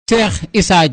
Cheikh Issa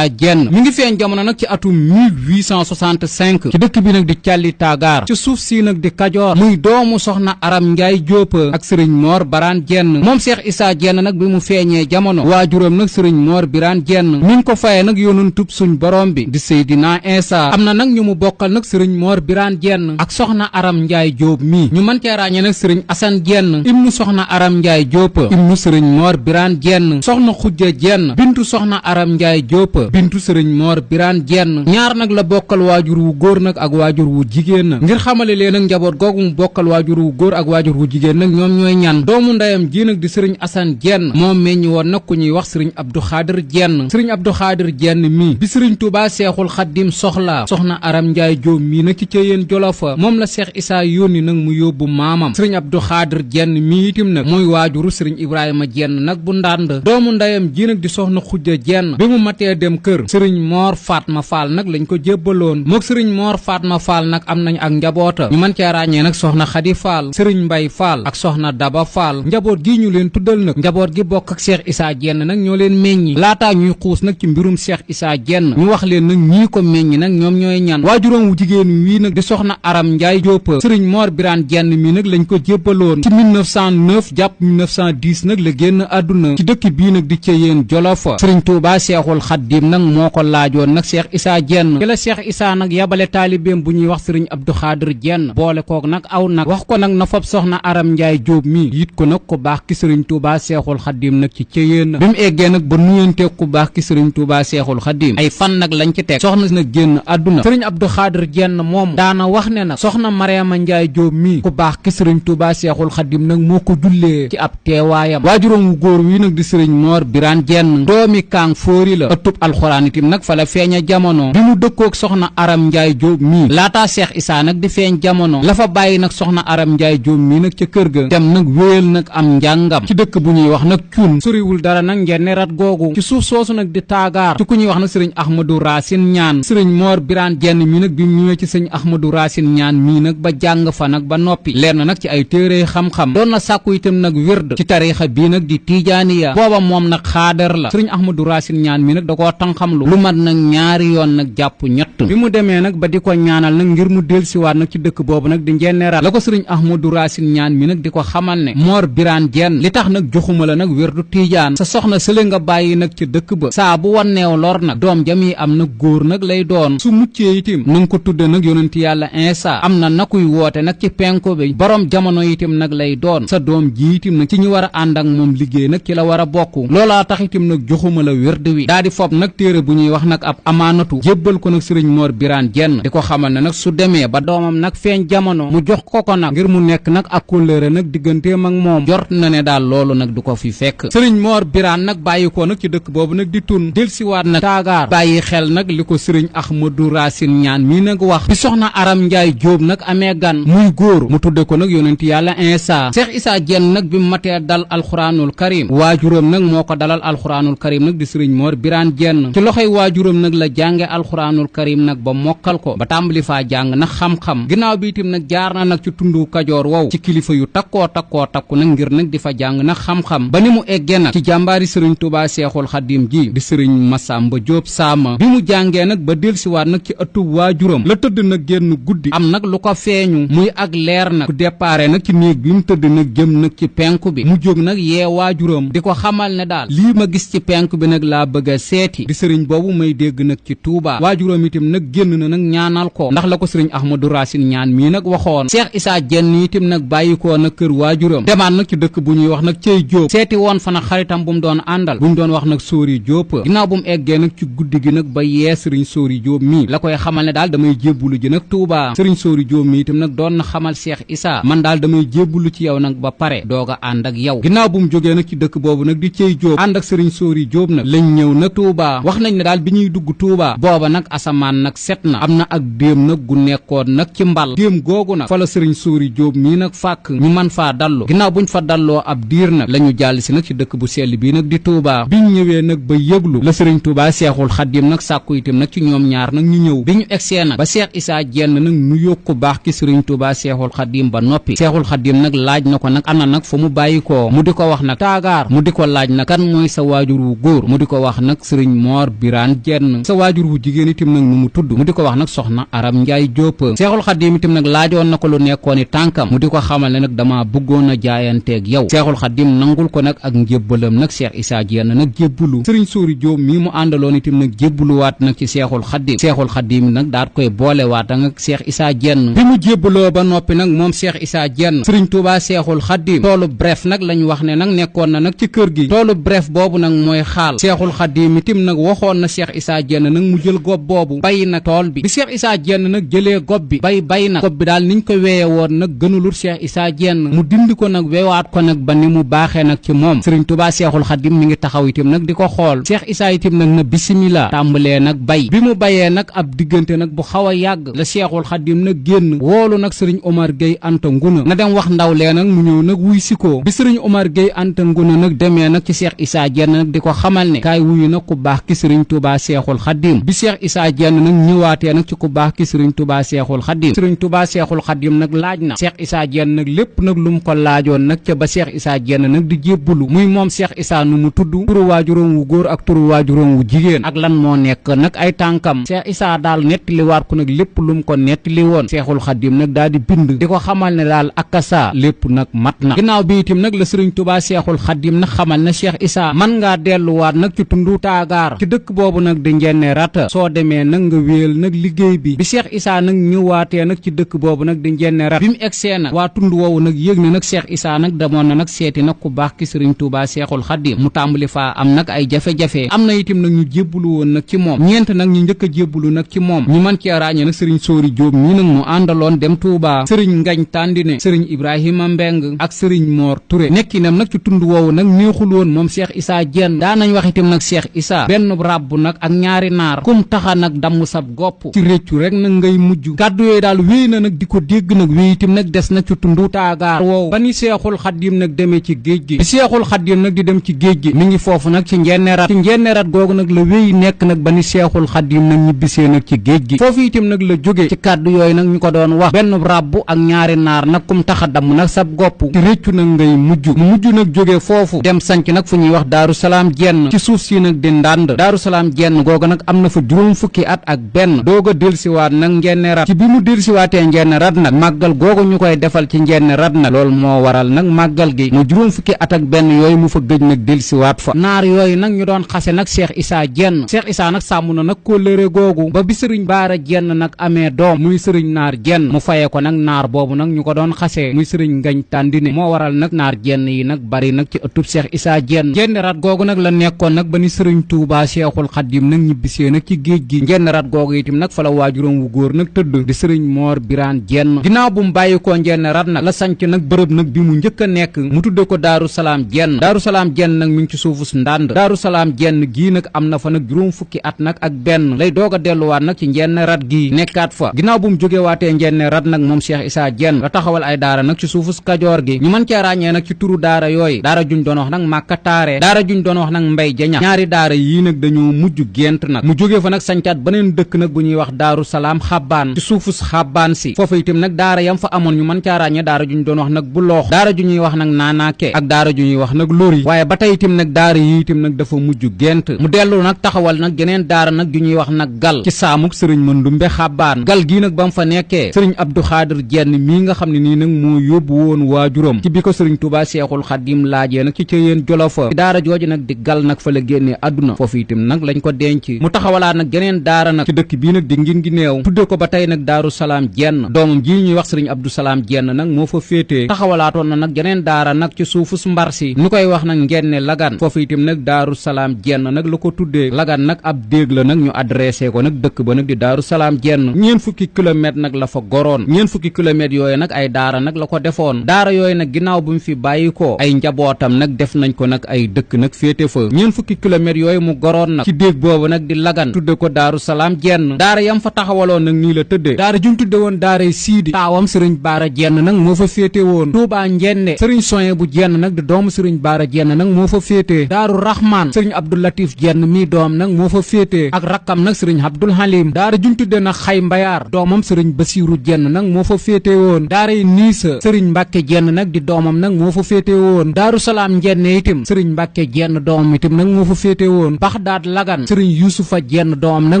Diène mi ngi feeñ jamono nag ci atum 1865 ci dëkk bi nag di Càlli Taagaar ci suuf si nag di Kajoor muy doomu soxna Aram Njaay Jóob ak sëriñ Moor Biraan Diène moom Cheikh Issa Diène nag bi mu feeñee jamono waajuram nag sëriñ Moor Biraan Diène mi ngi ko faye nag yonentub suñ borom bi di Seydina Isa am na nag ñu mu bokkal nag sëriñ Moor Biraan Diène ak soxna Aram Njaay Jóob mi ñu mën cee ràññee nag sëriñ Asan Diène ibnu soxna Aram Njaay Jóob ibnu sëriñ Moor Biraan Diène soxna Xujja Diène bintu soxna Aram Njaay Jóob bintu sëriñ Moor Biraan Diène ñaar nag la bokkal waajur wu góor nag ak waajur wu jigéen nag ngir xamale leen nag njaboot googu mu bokkal waajur wu góor ak waajur wu jigéen nag ñoom ñooy ñan doomu ndeyam ji nag di sëriñ Asan Diène moom meññi woon nag ku ñuy wax sëriñ Abdu Xaadir Diène sëriñ Abdu Xaadir Diène mii bi sëriñ Tuubaa Seexul Xaddim soxla soxna Aram Njaay Jóob mii nag ci Ceyeen Jolofa moom la Cheikh Issa yónni nag mu yóbbu maamam sëriñ Abdu Xaadir Diène mii itam nag mooy waajuru sëriñ Ibrahima Diène nag bu ndànd doomu ndeyam ji nag di soxna Xujja Diène bi mu matee dem kër sëriñ Moor Fatma Fall nag lañ ko jébbaloon mook sëriñ Moor Fatma Fall nag am nañ ak njaboota ñu mën cee ràññee nag soxna Xadi Fall sëriñ Mbay Fall ak soxna Daba Fall njaboot gi ñu leen tuddal nag njaboot gi bokk ak Cheikh Issa Diène nag ñoo leen meññi laataa ñuy xuus nag ci mbirum Cheikh Issa Diène ñu wax leen nag ñii ko meññi nag ñoom ñooy ñan waajuróom wu jigéen wii nag di soxna Aram Njaay Jóob sëriñ Moor Biraan Diène mi nag lañ ko jébbaloon ci 1909 jàpp 1910 nag la génn àdduna ci dëkk bii nag di Ceyeen Jolof sëriñ Tuubaa Seexul Xaddim nag moo ko laajoon nag Cheikh Issa Diène ci la Cheikh Issa nag yabale taalibeem bu ñuy wax sëriñ Abdu Xaadir Diène boole kook nag aw nag wax ko nag na fab soxna Aram Njaay Jóob mi yit ko nag ku baax ki sëriñ Tuubaa Seexul Xaddim nag ci Ceyeen bi mu eggee nag ba nuyanteeg ku baax ki sëriñ Tuubaa Seexul Xaddim ay fan nag lañ ci teg soxna si nag génn àdduna sëriñ Abdu Xaadir Diène moom daana wax ne nag soxna Mariama Njaay Jóob mi ku baax ki sëriñ Tuubaa Seexul Xaddim nag moo ko jullee ci ab teewaayam waajuram wu góor wi nag di sëriñ Moor Biraan Diène doomi kaang fóori la ëttub alxuraan itam nag fa la feeña jamono bi mu dëkkook soxna Aram Njaay Jóob mii laataa Cheikh Issa nag di feeñ jamono la fa bàyyi nag soxna Aram Njaay Jóob mii nag ca kër ga dem nag wéyal nag am njàngam ci dëkk bu ñuy wax nag Cuun soriwul dara nag njenne rat googu ci suuf soosu nag di Taagaar ci ku ñuy wax nag sëriñ Ahmadou Racine Ñaan sëriñ Moor Biraan Diène mii nag bi mu ñëwee ci sëriñ Ahmadou Racine Ñaan mii nag ba jàng fa nag ba noppi leer na nag ci ay téere xam-xam doon na sàkku itam nag wird ci tariixa bii nag di Tijaaniya booba moom nag xaadar la sëriñ Ahmadou Racine Ñaan mii nag da koo tànqamlu lu mat nag ñaari yoon nag jàpp ñett bi mu demee nag ba di ko ñaanal nag ngir mu dellusiwaat nag ci dëkk boobu nag di njenneraat la ko sëriñ Ahmadou Racine Ñaan mi nag di ko xamal ne Moor Biraan Diène li tax nag joxuma la nag wérdu tiijaan sa soxna sële nga bàyyi nag ci dëkk ba saa bu wanneew lor nag doom jami am nag góor nag lay doon su muccee itim na nga ko tudde nag yonent yàlla Isa am na nakuy woote nag ci penko bi borom jamono itim nag lay doon sa doom ji itim nag ci ñu war a ànd ak moom liggéey nag ci la war a bokk loolaa tax itim nag joxuma la wérdu wi daa di fob nag téere bu ñuy wax nag ab amaanatu jébbal ko nag sëriñ Moor Biraan Diène di ko xamal ne nag su demee ba doomam nag feeñ jamono mu jox ko nag ngir mu nekk nag ak kóllëre nag digganteem ak moom jort na ne daal loolu nag du ko fi fekk sëriñ Moor Biraan nag bàyyi ko nag ci dëkk boobu nag di tun delsiwaat nag Taagaar bàyyi xel nag li ko sëriñ Ahmadou Racine Ñaan mii nag wax bi soxna Aram Njaay Jóob nag amee gan muy góor mu tudde ko nag yonent yàlla Isa Cheikh Issa Diène nag bi mu matee dal alxuraanul karim waajuram nag moo ko dalal alxuraanul karim nag di sëriñ Moor Biraan Diène ci loxoy waajuram nag la jànge alxuraanul karim nag ba mokkal ko ba tàmbali faa jàng nag xam-xam ginnaaw bi itam nag jaar na nag ci tundu Kajoor wow ci kilifa yu takkoo takku nag ngir nag di fa jàng nag xam-xam ba ni mu eggee nag ci jàmbaari sëriñ Tuubaa Seexul Xaddim ji di sëriñ Masamba Jóob Saama bi mu jàngee nag ba delsiwaat nag ci ëttub waajuram la tëdd nag génn guddi am nag lu ko feeñu muy ak leer nag ku déparé nag ci néeg bi mu tëdd nag jëm nag ci penku bi mu jóg nag yee waajuram di ko xamal ne daal lii ma gis ci penku bi nag laa bëgg a seeti di sëriñ boobu may dégg nag ci Tuubaa waajuram itam nag génn na nag ñaanal ko ndax la ko sëriñ Ahmadou Racine Ñaan mii nag waxoon Cheikh Issa Diène itam nag bàyyi ko nag kër waajuram demaat nag ci dëkk bu ñuy wax nag Cey Jóob seeti woon fa nag xaritam bu mu doon àndal bu ñu doon wax nag Sóori Jóob ginnaaw bu mu eggee nag ci guddi gi nag ba yee sëriñ Sóori Jóob mii la koy xamal ne daal damay jébbulu ji nag Tuubaa sëriñ Sóori Jóob mi itam nag doon na xamal Cheikh Issa man daal damay jébbulu ci yow nag ba pare doog a ànd ak yow ginnaaw bu mu jógee nag ci dëkk boobu nag di Cey Jóob ànd ak sëriñ Sóori Jóob nag lañ ñëw nag Tuubaa wax nañ ne daal bi ñuy dugg Tuubaa booba nag asamaan nag set na am na ak déem nag gu nekkoon nag ci mbal déem googu nag fa la sëriñ Sóori Jóob mii nag fàkk ñu man faa dallu ginnaaw buñ fa dalloo ab diir nag la ñu jàll si nag ci dëkk bu sell bii nag di Tuubaa biñ ñëwee nag ba yëglu la sëriñ Tuubaa Seexul Xaddim nag sàkku itam nag ci ñoom ñaar nag ñu ñëw bi ñu egsee nag ba Cheikh Issa Diène nag nu yokku baax ki sëriñ Tuubaa Seexul Xaddim ba noppi Seexul Xaddim nag laaj na ko nag ana nag fa mu bàyyi ko mu di ko wax nag Taagaar mu di ko laaj nag kan mooy sa waajur wu góor mu di ko wax nag sëriñ Moor Biraan Jenn sa waajur wu jigéen itam nag nu mu tudd mu di ko wax nag soxna Aram Njaay Jóob Seexul Xadiim itam nag laajoon na ko lu nekkooni tànkam mu di ko xamal ne nag dama bëggoon a jaayanteeg yow Seexul Xadiim nangul ko nag ak njébbalam nag Cheikh Issa Diène nag jébbulu sëriñ Sóori Jóob mii mu àndaloon itam nag jébbuluwaat nag ci Seexul Xadiim nag daat koy boolewaat ak Cheikh Issa Diène bi mu jébbaloo ba noppi nag moom Cheikh Issa Diène sëriñ Tuubaa Seexul Xadiim toolu bref nag lañ wax ne nag nekkoon na nag ci kër gi toolu bref boobu nag mooy xaal Seexul Xadiim itam nag waxoon na Cheikh Issa Diène nag mu jël gob boobu bay nag tool bi Cheikh Issa Diène nag jëlee gob bi bay nag gob bi daal niñ ko weeye woon nag gënulul Cheikh Issa Diène mu dindi ko nag weewaat ko nag ba ni mu baaxee nag ci moom sëriñ Tuubaa Seexul Xadiim mi ngi taxaw itam nag di ko xool Cheikh Issa itam nag na bismillah tàmbalee nag bay bi mu bayee nag ab diggante nag bu xaw a yàgg la Seexul Xadiim nag génn woolu nag sëriñ Omar Gueye Anta Nguna na dem wax ndaw lee nag mu ñëw nag wuy si ko bi sëriñ Omar Gueye Anta Nguna nag demee nag ci Cheikh Issa Diène nag di ko xamal ne kaay wuyu nag ku baax ki sëriñ Tuubaa Seexul Xadiim bi Cheikh Issa Diène nag ñëwaatee nag ci ku baax ki sëriñ Tuubaa Seexul Xadiim sëriñ Tuubaa Seexul Xadiim nag laaj na Cheikh Issa Diène nag lépp nag lu mu ko laajoon nag ca ba Cheikh Issa Diène nag di jébbulu muy moom Cheikh Issa nu mu tudd turu waajuram wu góor ak turu waajuram wu jigéen ak lan moo nekk nag ay tànkam Cheikh Issa daal nettaliwaat ko nag lépp lu mu ko nettali woon Seexul Xadiim nag daal di bind di ko xamal ne daal akasa lépp nag mat na ginnaaw bi itam nag la sëriñ Tuubaa Seexul Xadiim nag xamal na Cheikh Issa man ngaa delluwaat nag ci tundu taagaar ci dëkk boobu nag di njenne rat soo demee nag nga wéel nag liggéey bi Cheikh Issa nag ñëwaatee nag ci dëkk boobu nag di njenne rat bi mu egsee nag waa tund woowu nag yëg na nag Cheikh Issa nag demoon na nag seeti nag ku baax ki sëriñ Tuubaa Seexul Xadiim mu tàmbali faa am nag ay jafe-jafe am na itam nag ñu jébbulu woon nag ci moom ñeent nag ñu njëkk a jébbulu nag ci moom ñu mën cee ràññee nag sëriñ Sóori Jóob mii nag mu àndaloon dem Touba sëriñ Ngañ Tàndine sëriñ Ibrahima Mbeng ak sëriñ Moor Ture nekkinam nag ci tund woowu nag neexul woon moom Cheikh Issa Diène daanañ wax itam nag Cheikh Issa benn ràbb nag ak ñaari naar kum taxa nag damm sab gopp ci réccu rek nag ngay mujj kàddu yooyu daal wéy na nag di ko dégg nag wéy itam nag des na ci tundu taagaar woowu ba ni Seexul Xadiim nag demee ci géej gi bi Seexul Xadiim nag di dem ci géej gi mi ngi foofu nag ci njennerat googu nag la wéy nekk nag ba ni Seexul Xadiim nag ñibbisee nag ci géej gi foofu itam nag la jóge ci kàddu yooyu nag ñu ko doon wax benn ràbb ak ñaari naar nag kum taxa damm nag sab gopp ci réccu nag ngay mujj mu mujj nag jóge foofu dem sanc nag fu ñuy wax Daaru Salaam Jenn ci suuf si nag di ndànd Daaru Salaam Jenn googu nag am na fa juróom fukki at ak benn doog a delsiwaat nag njennerat ci bi mu delsiwaatee njennerat nag màggal googu ñu koy defal ci njennerat nag loolu moo waral nag màggal gi mu juróom fukki at ak benn yooyu mu fa gëj nag delsiwaat fa naar yooyu nag ñu doon xase nag Cheikh Issa Diène Cheikh Issa nag sàmm na nag kóllëre googu ba bi sëriñ Baara Diène nag amee doom muy sëriñ Naar Diène mu faye ko nag naar boobu nag ñu ko doon xasee muy sëriñ Ngañ Tàndine moo waral nag Naar Diène yi nag bari nag ci ëttub Cheikh Issa Diène njennerat googu nag la nekkoon nag ba ni sëriñ Tuubaa Seexul Xadiim nag ñibbisee nag ci géej gi njennerat googu itam nag fa la waajuram wu góor nag tëdd di sëriñ Moor Biraan Diène ginnaaw bu mu bàyyi koo njennerat nag la sanc nag bërëb nag bi mu njëkk a nekk mu tudde ko Daaru Salaam Diène Daaru Salaam Diène nag mi ngi ci suufus ndànd Daaru Salaam Diène gii nag am na fa nag juróom fukki at nag ak benn lay doog a delluwaat nag ci njennerat gii nekkaat fa ginnaaw bu mu jógewaatee njennerat nag moom Cheikh Issa Diène la taxawal ay daara nag ci suufus Kajoor gi ñu mën cee ràññee nag ci turu daara yooyu daara juñ doon wax nag Màkka Taare daara juñ doon wax nag Mbay Jaña ñaari daara yii nag dañoo mujj gént nag mu jógee fa nag sancaat beneen dëkk nag bu ñuy wax Daaru Salaam Xabbaan ci suufus Xabbaan si foofu itam nag daara yam fa amoon ñu mën caa ràññee daara juñ doon wax nag bu loox daara ju ñuy wax nag Naanaake ak daara ju ñuy wax nag Lori waaye ba tey itam nag daara yi itam nag dafa mujj gént mu dellu nag taxawal nag geneen daara nag ju ñuy wax nag gal ci saamuk sëriñ Mandumbe Xabbaan gal gii nag ba mu fa nekkee sëriñ Abdou Xaadir Diène mii nga xam ne nii nag moo yóbbu woon waajuram ci bi ko sëriñ Tuubaa Seexul Xadiim laajee nag ci cëyeen Jolofa ci daara jooju nag di gal nag fa la génnee àdduna foofu itam nag lañ ko denc mu taxawalaat nag geneen daara nag ci dëkk bii nag di ngin gi neew tudde ko ba tey nag Daaru Salaam Diène doomam ji ñuy wax sëriñ Abdou Salaam Diène nag moo fa féetee taxawalaatoon na nag geneen daara nag ci suufus mbar si ñu koy wax nag ngenne lagan foofu itam nag Daaru Salaam Diène nag la ko tuddee lagan nag ab déeg la nag ñu adressé ko nag dëkk ba nag di Daaru Salaam Diène ñeen fukki kilomètre nag la fa goroon ñeen fukki kilomètres yooyu nag ay daara nag la ko defoon daara yooyu nag ginnaaw bu mu fi bàyyi ko ay njabootam nag def nañ ko nag ay dëkk nag féete fa ñeen fukki kilomètres yooyu mu goroon nag ci déeg boobu nag di lagan tudde ko Daaru Salaam Diène daara yam fa taxawaloon nag nii la tëddee daara juñ tudde woon daaray siidi taawam sëriñ Baara Diène nag moo fa féete woon Tuubaa Njenne sëriñ Soye bu Diène nag di doomu sëriñ Baara Diène nag moo fa féete Daaru Rahman sëriñ Abdou Latif Diène mii doom nag moo fa féete ak rakkam nag sëriñ Abdul Halim daara juñ tudde nag Xay Mbayaar doomam sëriñ Basiiru Diène nag moo fa féete woon daaray Niisa sëriñ Mbàkke Diène nag di doomam nag moo fa féete woon Daaru Salaam Njenne itam sëriñ Mbàkke Diène jenn doomam itam nag moo fa féete woon Baxdaad Lagan sëriñ Yuusufa jenn doomam nag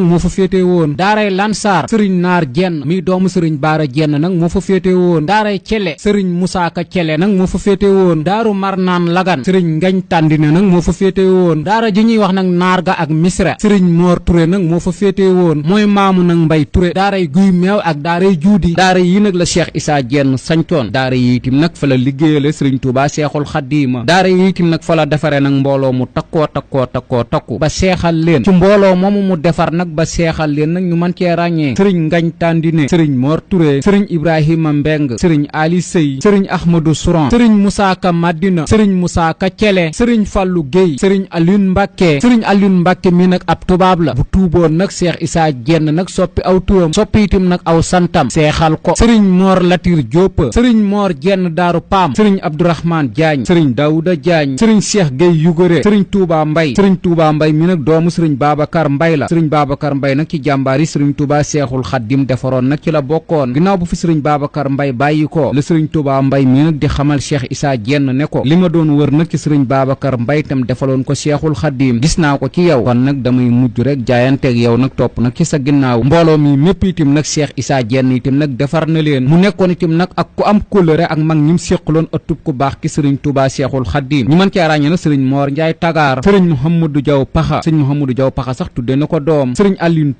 moo fa féete woon daaray Lansar sëriñ Naar jenn mi doomu sëriñ Baara jenn nag moo fa féete woon daaray Cele sëriñ Musaa Ka Cele nag moo fa féete woon daaru Marnaan Lagan sëriñ Ngañ Tàndine nag moo fa féete woon daara ji ñuy wax nag Naar ga ak Misra sëriñ Moor Ture nag moo fa féete woon mooy maamu nag Mbay Ture daaray Guy Meew ak daaray Juudi daara yi nag la Cheikh Issa Diène sañtoon daara yi itam nag fa la liggéeyale sëriñ Tuubaa Seexul Xadiima daara yi itam nag fa la defare nag mbooloo mu takku ba seexal leen ci mbooloo moomu mu defar nag ba seexal leen nag ñu mën cee ràññee sëriñ Ngañ Tàndine sëriñ Moor Ture sëriñ Ibrahima Mbeng sëriñ Ali Sëy sëriñ Ahmadou Souran sëriñ Musaa Ka Madina sëriñ Musaa Ka Cele sëriñ Fallu Géey sëriñ Alioune Mbàkke sëriñ Alioune Mbàkke mi nag ab tubaab la bu tuuboon nag Cheikh Issa Diène nag soppi aw turam soppi itam nag aw santam seexal ko sëriñ Moor Latir Diop sëriñ Moor Jenn Daaru Paam sëriñ Abdourahmane Diagne sëriñ Daouda Diagne sëriñ Cheikh Gueye Yugore sëriñ Touba Mbay mi nag doomu sëriñ Babacar Mbay la sëriñ Babacar Mbay nag ci jàmbaar yi sëriñ Touba Seexul Xaddim defaroon nag ci la bokkoon ginnaaw bu fi sëriñ Babacar Mbay bàyyi ko la sëriñ Touba Mbay mi nag di xamal Cheikh Issa Diène ne ko li ma doon wër nag ci sëriñ Babacar Mbay tam defaloon ko Seexul Xaddim gis naa ko ci yow kon nag damay mujj rek jaayanteeg yow nag topp nag ci sa ginnaaw mbooloo mi mépp itam nag Cheikh Issa Diène itam nag defar na leen mu nekkoon itam nag ak ku am kóllëre ak mag ñim séqaloon ëttub ku baax ki sëriñ Touba Seexul Xaddim ñu mën cee ràññe nag sëriñ Moor Njaay Tagaar sëriñ Mouhamadou Diaw Paxa sëriñ Mouhamadou Diaw Paxa sax tudde na ko doom sëriñ Alioune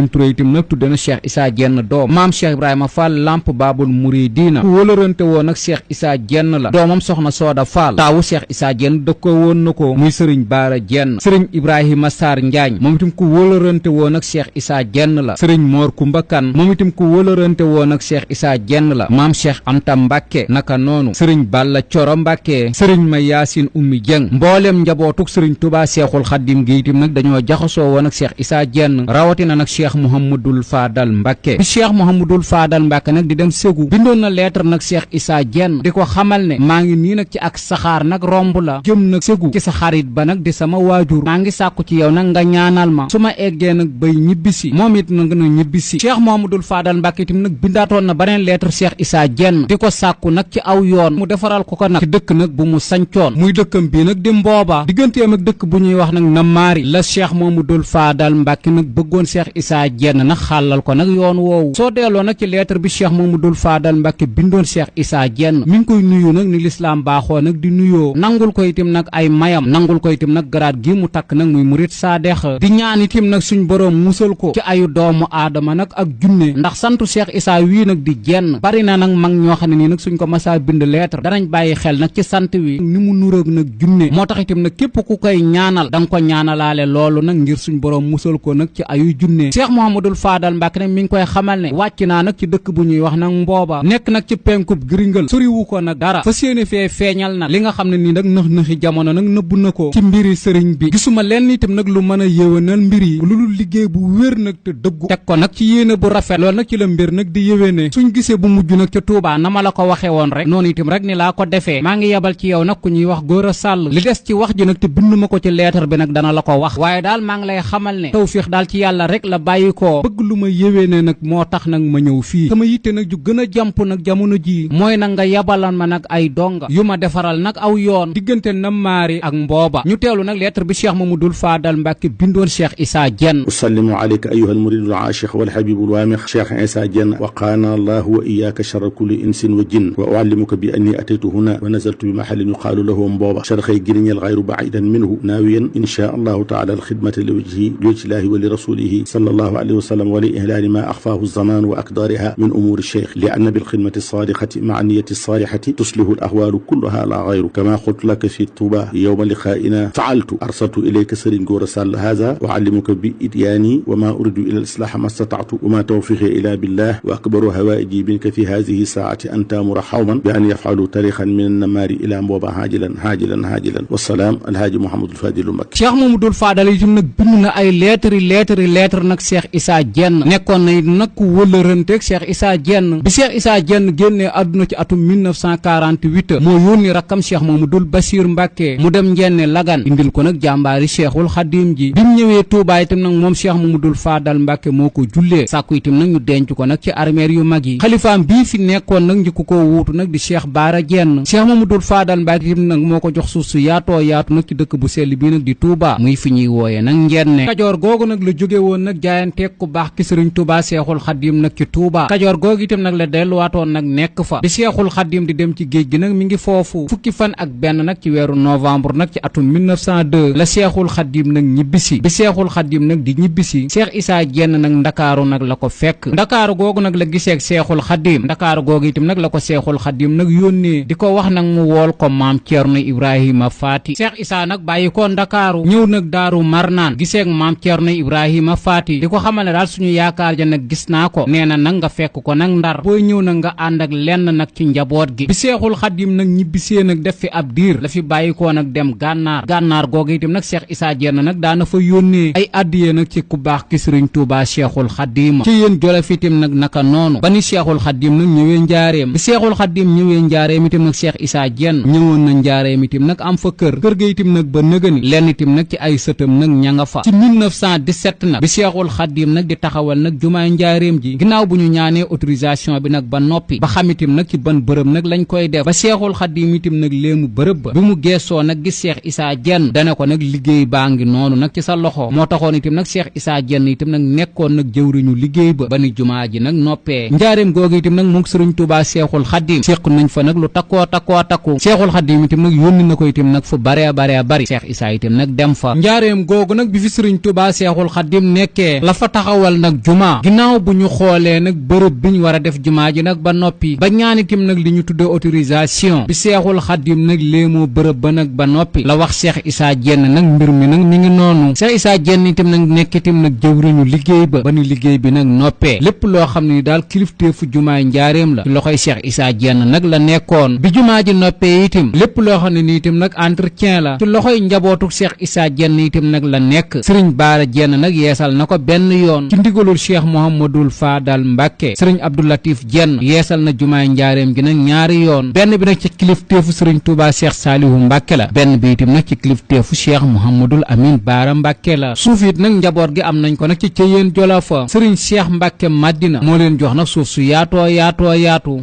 Touré itam nag tudde na Cheikh Issa Diène doom maam Cheikh Ibrahima Fall Lamp Baabul Muridiina ku wóolërante woon nag Cheikh Issa Diène la doomam soxna Sooda Fall taawu Cheikh Issa Diène dëkkoo woon na ko muy sëriñ Baara Diène sëriñ Ibrahima Sarr Njaañ moom itam ku wóolërante woon nag Cheikh Issa Diène la sëriñ Moor Kumba Kan moom itam ku wóolërante woon nag Cheikh Issa Diène la maam Cheikh Anta Mbàkke naka noonu sëriñ Balla Coro Mbàkke sëriñ Ma Yaasin Ummi Jeng mbooleem njabootuk sëriñ Touba Seexul Xaddim gi itam nag dañoo jaxasoo woon ak Cheikh Issa Diène rawatina nag Cheikh Mouhamadul Fadal Mbàkke bi Cheikh Mouhamadul Fadal Mbàkke nag di dem Ségou bindoon na lettre nag Cheikh Issa Diène di ko xamal ne maa ngi nii nag ci ak saxaar nag romb la jëm nag Ségou ci sa xarit ba nag di sama waajur maa ngi sàkku ci yow nag nga ñaanal ma su ma eggee nag bay ñibbisi moom it nag na ñibbisi Cheikh Mouhamadul Fadal Mbàkke itam nag bindaatoon na beneen lettre Cheikh Issa Diène di ko sàkku nag ci aw yoon mu defaral ko nag ci dëkk nag bu mu sañcoon muy dëkkam bii nag di Mbooba digganteem ak dëkk bu ñuy wax nag na maari la Cheikh Mouhamadul Fadal Mbàkke nag bëggoon Cheikh Issa Diène nag xàllal ko nag yoon woowu soo delloo nag ci lettre bi Cheikh Mouhamadul Fadal Mbàkke bindoon Cheikh Issa Diène mi ngi koy nuyu nag ni lislaam baaxoo nag di nuyoo nangul ko itam nag ay mayam nangul ko itam nag garaat gi mu takk nag muy murit saadex di ñaan itam nag suñ boroom musal ko ci ayu doomu aadama nag ak junne ndax santu Cheikh Issa wii nag di Diène bari na nag mag ñoo xam ne nii nag suñ ko masaa bind lettre danañ bàyyi xel nag ci sant wi ni mu nuroog nag junne moo tax itam nag képp ku koy ñaanal da nga ko ñaanalaale loolu nag ngir suñ boroom musal ko nag ci ayu junne Cheikh Mouhamadul Fadal Mbàkke nag mi ngi koy xamal ne wàcc naa nag ci dëkk bu ñuy wax nag Mbooba nekk nag ci penkub Giringal soriwu ko nag dara fa séene fee feeñal nag li nga xam ne nii nag nëx-nëxi jamono nag nëbb na ko ci mbiri sëriñ bi gisuma lenn itam nag lu mën a yéwénal mbir yi lu dul liggéey bu wér nag te dëggu teg ko nag ci yéene bu rafet loolu nag ci la mbir nag di yéwéne suñ gisee bu mujj nag ca Touba na ma la ko waxee woon rek noonu itam rek ni laa ko defee maa ngi yebal ci yow nag ku ñuy wax Góora Sàll li des ci wax ji nag te bind ma ko ci leetar bi nag dana la ko wax waaye daal maa ngi lay xamal ne tawfiix daal ci yàlla rek la bàyyi ko bëgg lu ma yéwéne nag moo tax nag ma ñëw fii sama yitte nag ju gën a jàmp nag jamono ji mooy nag nga yabalan ma nag ay donga yu ma defaral nag aw yoon diggante na maari ak Mbooba ñu teelu nag lettre bi Cheikh Mouhamadul Fadal Mbàkke bindoon Cheikh Issa Diène usallimu alayka ayyuha almuridul aashiq walhabibul waamix Cheikh Issa Diène waqaana allahu wa iyyaka sharra kulli insin wa jinn wa uallimuka bi anni ataytu huna wa nazaltu bi mahallin yuqaalu lahu Mbooba sharxay giriñal gayru baidan minhu naawiyan insha allahu taala alxidmata liwajhillahi wa li rasulihi sallallahu alayhi wa sallam wa li ihlaali ma axfaahu zaman wa akdaariha min umuuri cheikh li anna bilxidmati saadiqati maa niyati saalihati tuslihu alahwaalu kulluha la gayru kama qultu laka fi tuuba yowma liqaaina faaltu arsaltu ilayka sëriñ Góora Sàll haza wa allimuka bi idyaani wa ma uridu ila alislaha ma stataatu wa ma tawfiqi ila billah wa akbaru hawaaiji minka fi hadihi saati an taamura xawman bi an yafalu tarixan min annamaari ila Mbooba haajilan wasalaam alhaaji Mouhamadul Fadilu Mbakke Cheikh Mouhamadul Fadal itam nag bind na ay lettre nag Cheikh Issa Diène nekkoon na nag ku wëlëranteeg Cheikh Issa Diène bi Cheikh Issa Diène génnee àdduna ci atum 1948 moo yónni rakkam Cheikh Mouhamadoul Bachir Mbàkke mu dem njenne Lagan indil ko nag jàmbaari Cheikhul Xadim ji bi mu ñëwee Touba itam nag moom Cheikh Mouhamadoul Fadal Mbàkke moo ko jullee sàkku itam nag ñu denc ko nag ci armeer yu mag yi xalifaam bii fi nekkoon nag njëkku koo wuutu nag di Cheikh Baara Diène Cheikh Mouhamadoul Fadal Mbàkke itam nag moo ko jox suuf su yaatu yaatoo yaatu nag ci dëkk bu sell bii nag di Touba muy fi ñuy wooyee nag njenne kajoor googu nag la jóge woon nag jaayanteeg ku baax ki sëriñ Touba seexul xaddim nag ci Touba kajoor googu itam nag la delluwaatoon nag nekk fa bi seexul xaddim di dem ci géej gi nag mi ngi foofu fukki fan ak benn nag ci weeru novembre nag ci atum 1902 la seexul xaddim nag ñibbisi bi seexul xaddim nag di ñibbisi Cheikh Issa Diène nag ndakaaru nag la ko fekk ndakaaru googu nag la giseeg seexul xaddim ndakaaru googu itam nag la ko seexul xaddim nag yónnee di ko wax nag mu wool ko maam Ceerno Ibrahima Faati Cheikh Issa nag bàyyi ko ndakaaru ñëw nag daaru marnaan giseeg maam Ceerno Ibrahima Faati di ko xamal ne daal suñu yaakaar ja nag gis naa ko nee na nag nga fekk ko nag ndar booy ñëw nag nga ànd ak lenn nag ci njaboot gi bi seexul xaddim nag ñibbisee nag def fi ab diir la fi bàyyi ko nag dem gànnaar googu itam nag Cheikh Issa Diène nag daana fa yónnee ay addiye nag ci ku baax ki sëriñ Touba Cheikhul Xaddim ci yéen Jolof itam nag naka noonu ba ni Cheikhul Xaddim nag ñëwee njaareem bi Cheikhul Xaddim ñëwee njaareem itam nag Cheikh Issa Diène ñëwoon na njaareem itam nag am fa kër ga itam nag ba nëgëni lenn itam nag ci ay sëtam nag ña nga fa ci 1917 nag bi Cheikhul Xaddim nag di taxawal nag jumaay njaareem ji ginnaaw bu ñu ñaanee autorisation bi nag ba noppi ba xam itam nag ci ban bërëb nag lañ koy def ba Cheikhul Xaddim itam nag léemu bërëb ba bi mu geesoo nag gis Cheikh Issa Diène dana ko nag liggéey baa ngi noonu nag ci sa loxo moo taxoon itam nag Cheikh Issa Diène itam nag nekkoon nag jëwriñu liggéey ba ni jumaa ji nag noppee njaareem googu itam nag mu ngi sëriñ Touba Cheikhul Xaddim séq nañ fa nag lu takkoo takku Cheikhul Xaddim itam nag yónni na ko itam nag fu bare bari Cheikh Issa itam nag dem fa njaareem googu nag bi fi sëriñ Touba Cheikhul Xaddim nekkee la fa taxawal nag jumaa ginnaaw bu ñu xoolee nag bërëb bi ñu war a def jumaa ji nag ba noppi ba ñaan itam nag li ñu tuddee autorisation bi Cheikhul Xaddim nag léemoo bërëb ba nag ba noppi la wax Cheikh Issa Diène nag mbir mi nag mi ngi noonu Cheikh Issa Diène itam nag nekk itam nag jëwriñu liggéey ba ni liggéey bi nag noppee lépp loo xam ne daal kilifteefu jumaay njaareem la ci loxoy Cheikh Issa Diène nag la nekkoon bi jumaa ji noppee itam lépp loo xam ne ni itam nag entretien la ci loxoy njabootu Cheikh Issa Diène itam nag la nekk sëriñ Baara Diène nag yeesal na ko benn yoon ci ndigalul Cheikh Mouhamadul Fadal Mbàkke sëriñ Abdou Latif Diène yeesal na jumaay njaareem gi nag ñaari yoon benn bi nag ci kilifteefu sëriñ Touba Cheikh Salihu Mbàkke la benn bi itam nag ci kilifteefu Cheikh Mouhamadul Amin Baara Mbàkke la suuf it nag njaboot gi am nañ ko nag ci Ceyeen Jolofa sëriñ Cheikh Mbàkke Madina moo leen jox nag suuf su yaatu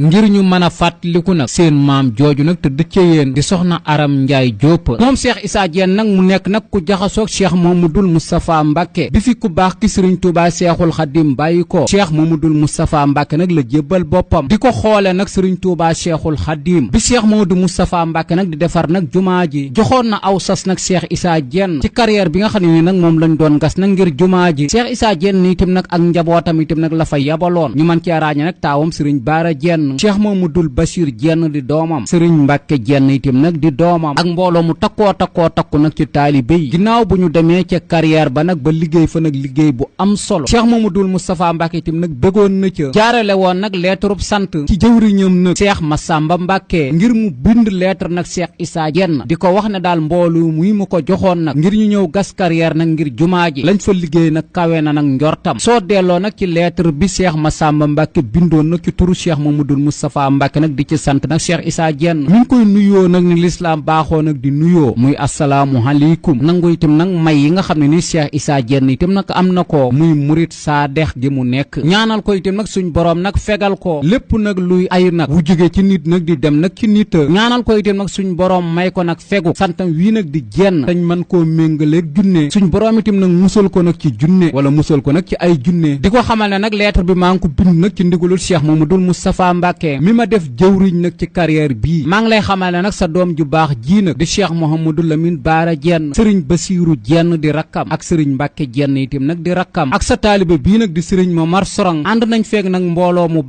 ngir ñu mën a fàttaliku nag seen maam jooju nag te dëcc Ceyeen di soxna Aram Njaay Jóob moom Cheikh Issa Diène nag mu nekk nag ku jaxasoog Cheikh Mamadul Moustapha Mbàkke bi fi ku baax ki sëriñ Touba Cheikhul Xaddim bàyyi ko Cheikh Mamadul Moustapha Mbàkke nag la jébbal boppam di ko xoole nag sëriñ Touba Cheikhul Xaddim bi Cheikh Mamadou Moustapha Mbàkke nag di defar nag jumaa ji joxoon na aw sas nag Cheikh Issa Diène ci carrière bi nga xam ne ni nag moom lañ doon gas nag ngir jumaa ji Cheikh Issa Diène ni itam nag ak njabootam itam nag la fa yabaloon ñu mën cee ràññe nag taawam sëriñ Baara Diène Cheikh Mamadul Bachir Diène di doomam sëriñ Mbàkke Diène itam nag di doomam ak mbooloo mu takku nag ci taalibe yi ginnaaw bu ñu demee ca carrière ba nag ba liggéey fa nag liggéey bu am solo Cheikh Mamadul Moustapha Mbàkke itam nag bëggoon na ca jaarale woon nag lettre sant ci jëwriñam nag Cheikh Massamba Mbàkke ngir mu bind lettre nag Cheikh Issa Diène di ko wax ne daal mboolu muy mu ko joxoon nag ngir ñu ñëw gas carrière nag ngir jumaa ji lañ fa liggéey nag kawe na nag njortam soo delloo nag ci lettre bi Cheikh Massamba Mbàkke bindoon nag ci turu Cheikh Mamadul Moustapha Mbàkke nag di ci sant nag Cheikh Issa Diène mi ngi koy nuyoo nag ni lislaam baaxoo nag di nuyoo muy assalaamu aleykum nangu itam nag may yi nga xam ne ni Cheikh Issa Diène itam nag am na ko muy murit saa dex gi mu nekk ñaanal ko itam nag suñ boroom nag fegal ko lépp nag luy ay nag wu jóge ci nit nag di dem nag ci nit ñaanal ko itam nag suñ boroom may ko nag fegu santam wii nag di jenn dañ mën koo méngaleeg junne suñ boroom itam nag musal ko nag ci junne wala musal ko nag ci ay junne di ko xamal ne nag lettre bi maa ngi ko bind nag ci ndigalul Cheikh Mamadul Moustapha Mbàkke mi ma def jëwriñ nag ci carrière bii maa ngi lay xamal ne nag sa doom ju baax ji nag di Cheikh Mouhamadou Lamine Baara Diène sëriñ Basiiru Diène di rakkam ak sëriñ Mbàkke Diène itam nag di rakkam ak sa taalibe bii nag di sëriñ Momar Sorang ànd nañ feeg nag mbooloo mu